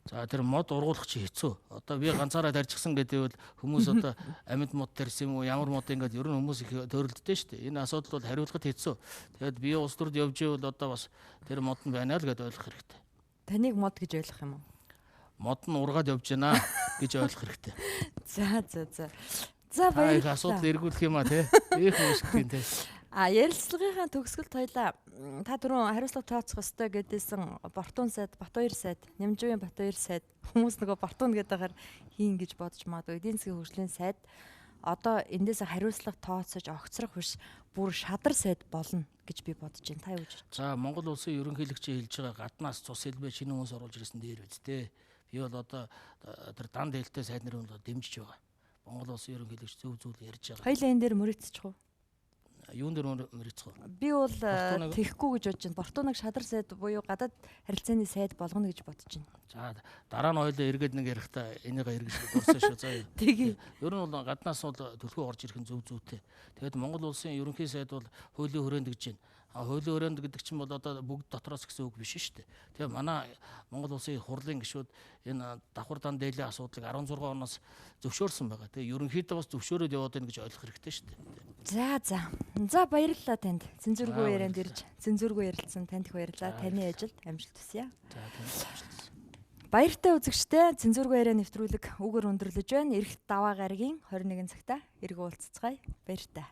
Speaker 2: За тэр мод ургуулах чи хэцүү. Одоо би ганцаараа тарьчихсан гэдэг бол хүмүүс одоо амьд мод тарьсан юм уу, ямар мод ингээд ер нь хүмүүс их төрөлддөг шүү дээ. Энэ асуудал бол хариулахад хэцүү. Тэгээд би улс төрд явж ивэл одоо бас тэр мод нь байна л гэдээ ойлгох хэрэгтэй.
Speaker 1: Таныг мод гэж ойлгох юм уу?
Speaker 2: Мод нь ургаад явж байна гэж ойлгох хэрэгтэй.
Speaker 1: За за за. За баярлалаа.
Speaker 2: Их асуудал эргүүлэх юм а тий. Их үүсгэх юм тий.
Speaker 1: А ярилцлагынхаа төгсгөлд хоёлаа та түрүүн хариуцлага тооцох ёстой гэдээсэн Бортун сайд, Батбаяр сайд, Нямжуугийн Батбаяр сайд хүмүүс нөгөө Бортун гэдэг ахаар хийн гэж бодож магадгүй. Эдийн засгийн хөгжлийн сайд одоо эндээс хариуцлага тооцож огцрох биш бүр шадар сайд болно гэж би бодож байна. Та юу гэж бодож
Speaker 2: байна? За Монгол улсын ерөнхийлөгчийн хэлж байгаа гаднаас цус хэлбэ шинэ хүмүүс оруулж ирсэн дээр биз дээ. Би бол одоо тэр дан дээлтэй сайд нарын бол дэмжиж байгаа. Монгол улсын ерөнхийлөгч зөв зүйл ярьж байгаа.
Speaker 1: Хоёлаа энэ дээр мөрөцчих үү?
Speaker 2: Юун дээр мөрөцөх вэ?
Speaker 1: Би бол тэхгүй гэж бодож байна. Бортунаг шадар сайд буюу гадаад харилцааны сайд болгоно гэж бодож байна.
Speaker 2: За дараа нь хоёлаа эргээд нэг ярихдаа энийг эргэж дурсан шүү. За.
Speaker 1: Тэгээ.
Speaker 2: Ер нь бол гаднаас бол түлхүү орж ирэх нь зөв зүйтэй. Тэгээд Монгол улсын ерөнхий сайд бол хуулийн хүрээнд гэж байна. А хуулийн хүрээнд гэдэг чинь бол одоо бүгд дотроос гэсэн үг биш шүү дээ. Тэгээ манай Монгол улсын хурлын гишүүд энэ давхар дан дээлийн асуудлыг 16 оноос зөвшөөрсөн байгаа. Тэгээ ерөнхийдөө бас зөвшөөрөөд яваад байна гэж ойлгох хэрэгтэй шүү дээ.
Speaker 1: За за. За баярлалаа танд. Цензургүй ярианд ирж, цензургүй ярилцсан танд их баярлалаа. Таны ажилд амжилт хүсье.
Speaker 2: За танд амжилт хүсье.
Speaker 1: Баяртай үзэгчдээ цензургүй яриа нэвтрүүлэг үүгээр өндөрлөж байна. Ирэх даваа гарагийн 21 цагта эргэн уулзцгаая. Баяртай.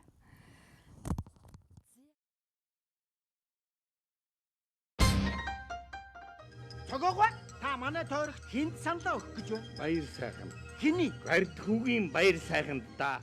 Speaker 3: Цогоогоо та манай тойрогт хинт саналаа өгөх гэж байна.
Speaker 4: Баяр сайхан.
Speaker 3: Хэний?
Speaker 4: Гард хүүгийн баяр сайханд да.